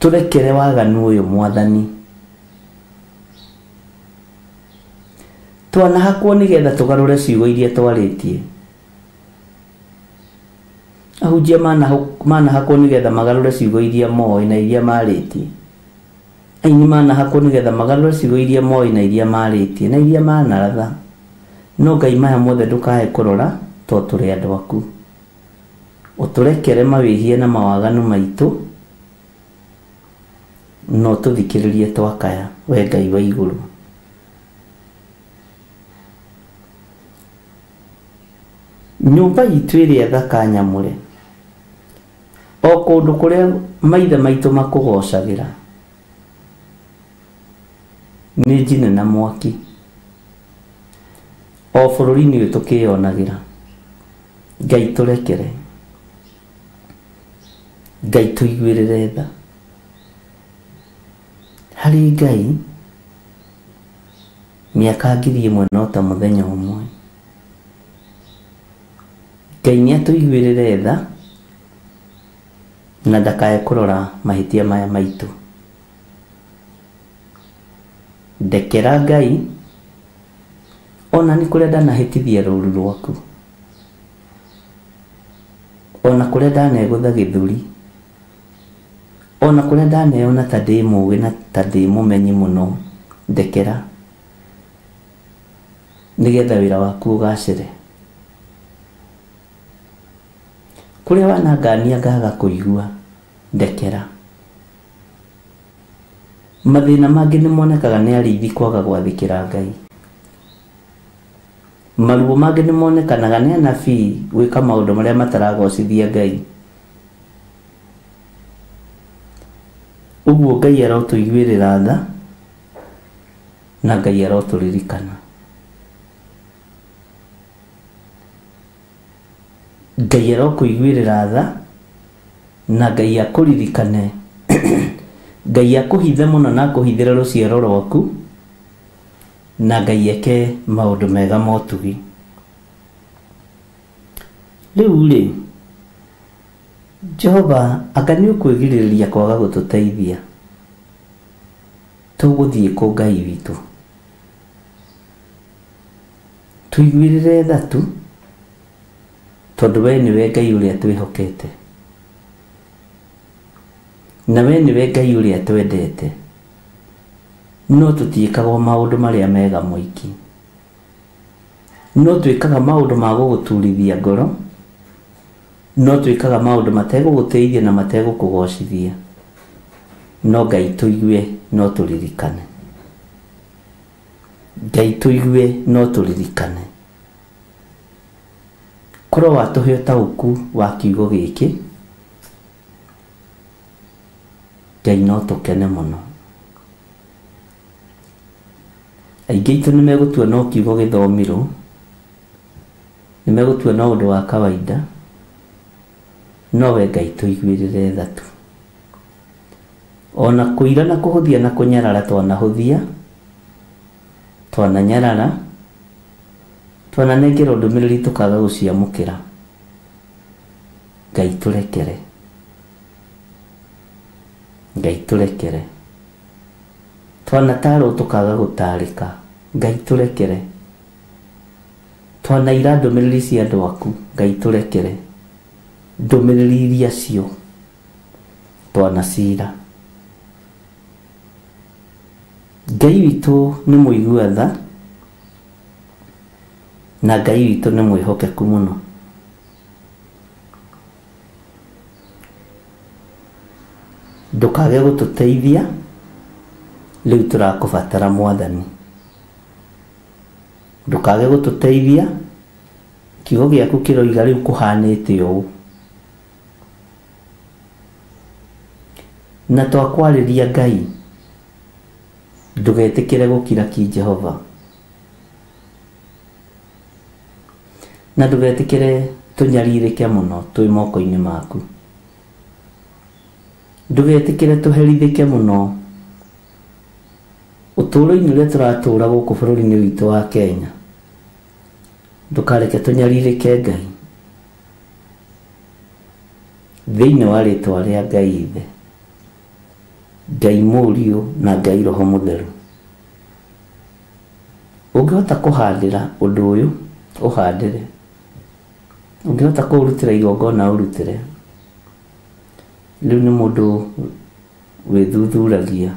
tũrekere waganu ũyũ Mwathani. Twanahakwo nĩgetha tũgarũre ciugo iria twarĩtie. Ahunjia manahakwo nĩgetha magarũre ciugo iria moĩ na iria marĩtie. Aini manahakwo nĩgetha magarũre ciugo iria moĩ na iria marĩtie na iria manaratha. No Ngai maya mothe ndũkae kũrora to tũrĩ andũ aku. Ũtũrekere mawĩhia na mawaganu maitũ, no tũthikĩrĩrie twakaya, we Ngai wa igũrũ. Nyũmba itũ ĩrĩa thaka nyamũre, o kũndũ kũrĩa maithe maitũ makũgocagĩra, nĩ njine na mwaki. O bũrũri-inĩ ũyũ tũkĩyonagĩra. Ngai tũrekere, Ngai tũiguĩrĩre tha. Harĩ Ngai mĩaka 1000 no ta mũthenya ũmwe. Ngai nĩ atũiguĩrĩre tha na ndakae kũrora mahĩtia maya maitũ. Ndekera Ngai, ona nĩ kũrĩa ndanahĩtithia rũũru rwaku, ona kũrĩa ndanegũtha gĩthũri, ona kũrĩa ndaneyona ta ndĩ mũũgĩ na ta ndĩ mũmenyi mũno, ndekera nĩgetha wĩra waku ũgacĩre. Kũrĩa wanangania ngaga kũigua, ndekera. Mathĩna mangĩ nĩ monekaga nĩ arĩithi kwaga gwathĩkĩra Ngai. Maruo mangĩ nĩ monekanaga nĩ anabii gwĩka maũndũ marĩa mataragocithia Ngai. Ũguo Ngai arotũiguĩrĩra tha na Ngai arotũririkana. Ngai arokũiguĩrĩra tha na Ngai akũririkane. Ngai akũhithe mũno na akũhithĩre rũciaro rwaku, na Ngai eke maũndũ mega ma ũtugi. Rĩu rĩ, Jehova anga nĩ ũkwĩgirĩrĩria kwaga gũtũteithia? Tũgũthiĩ kũ Ngai witũ? Tũiguĩrĩre tha tu, tondũ we nĩwe Ngai ũrĩa twĩhokete, na we nĩwe Ngai ũrĩa twendete. No tũtiĩkaga maũndũ marĩa mega moiki, no twĩkaga maũndũ ma gũgũturithia ngoro, no twĩkaga maũndũ mategũgũteithia na mategũkũgocithia. No Ngai tũigue, no tũririkane. Ngai tũigue, no tũririkane. Korwo watũhe ũtaũku wa kiugo gĩkĩ, Ngai no tũkene mũno. Aingĩ aitũ nĩ megũtua no kiugo gĩthomirwo, nĩ megũtua no ũndũ wa kawaida, no we Ngai tũiguĩrĩre tha tu. Ona kũira na kũhũthia na kũnyarara twanahũthia, twananyarara, twananengerwo ndũmĩrĩri tũkaga gũciamũkĩra. Ngai tũrekere, Ngai tũrekere. Twanatarwo tũkaga gũtarĩka, Ngai tũrekere. Twanaira ndũmĩrĩri cia andũ aku, Ngai tũrekere. Ndũmĩrĩri iria cio twanacira. Ngai witũ nĩ mũigua tha, na Ngai witũ nĩ mwĩhokeku mũno. Ndũkage gũtũteithia, rĩu tũrakũbatara Mwathani. Ndũkage gũtũteithia. Kiugo gĩaku kĩroiga rĩu kũhanĩte ũũ. Na twakwarĩria Ngai, ndũgetĩkĩre gũkira ki Jehova. Na ndũgetĩkĩre tũnyarirĩke mũno twĩ moko-inĩ maku. Ndũgetĩkĩre tũherithĩke mũno ũtũũro-inĩ ũrĩa tũratũũra gũkũ bũrũri-inĩ witũ wa Kenya. Ndũkareke tũnyarirĩke Ngai. Thĩinĩ wa rĩtwa rĩa Ngai Ithe, Ngai Mũriũ na Ngai Roho Mũtheru. Ũngĩhota kũhandĩra ũndũ ũyũ, ũhandĩre. Ũngĩhota kũũrutĩra igongona, ũrutĩre. Rĩu nĩ mũndũ wĩthuthuragia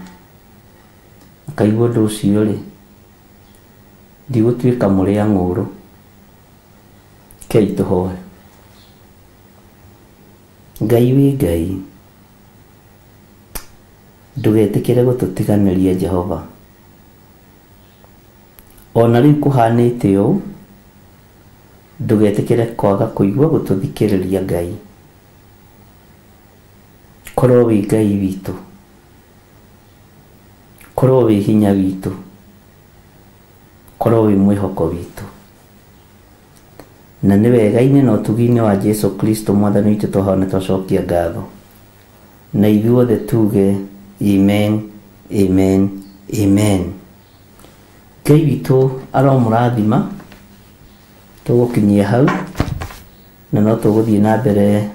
akaigua ũndũ ũcio rĩ, ndigũtuĩka mũrĩa ng'ũrũ. Kei tũhoe. Ngai wĩ Ngai, ndũgetĩkĩre gũtũtiganĩria Jehova. Ona rĩu kũhanĩte ũũ, ndũgetĩkĩre kwaga kũigua gũtũthikĩrĩria Ngai. Korwo wĩ Ngai witũ, korwo wĩ hinya witũ, korwo wĩ mwĩhoko witũ. Na nĩ wega-inĩ na ũtugi-inĩ wa Jesu Kristo mwathani witũ twahoya na twacokia ngatho. Na ithuothe tuge amen, amen, amen. Ngai witũ aromũrathima. Tũgũkinyia hau na no tũgũthiĩ na mbere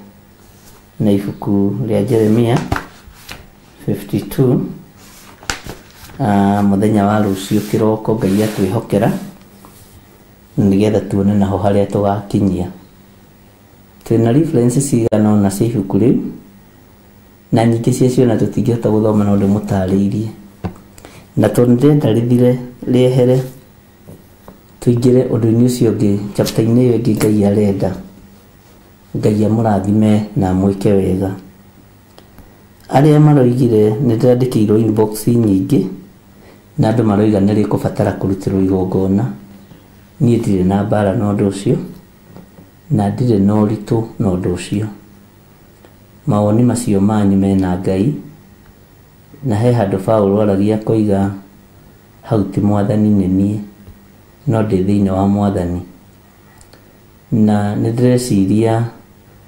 na ibuku rĩa Jeremia 52 mũthenya wa rũciũ kĩroko Ngai atwĩhokera nĩgetha tuone naho harĩa tũgakinyia. Twĩna reference cigana ũna cia ibuku rĩu na nyingĩ ciacio na tũtingĩhota gũthoma no ndĩmũtarĩirie. Na tondũ ndĩrenda rĩthire rĩehere tũingĩre ũndũ-inĩ ũcio ũngĩ, chapter-inĩ ĩyo ĩngĩ Ngai arenda. Ngai amũrathime na amwĩke wega. Arĩa maroigire nĩ ndĩrandĩkĩirwo inbox nyingĩ na andũ maroiga nĩ rĩkũbatara kũrutĩrwo igongona. Niĩ ndirĩ na mbara na ũndũ ũcio na ndirĩ na ũritũ na ũndũ ũcio. Mawoni macio manyu mena Ngai, na he handũ Paũlũ aragia akoiga hau ti mwathani nĩ niĩ, no ndĩ thĩinĩ wa mwathani. Na nĩ ndĩreciria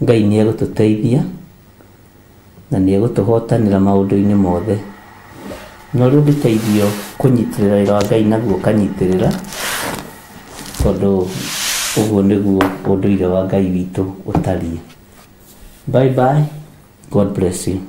Ngai nĩ egũtũteithia na nĩ egũtũhotanĩra maũndũ-inĩ mothe. Na ũrĩa ũngĩteithio kũnyitĩrĩra wĩra wa Ngai naguo ũkanyitĩrĩra, tondũ ũguo nĩguo ũndũire wa Ngai witũ ũtariĩ. Bye bye. God bless you.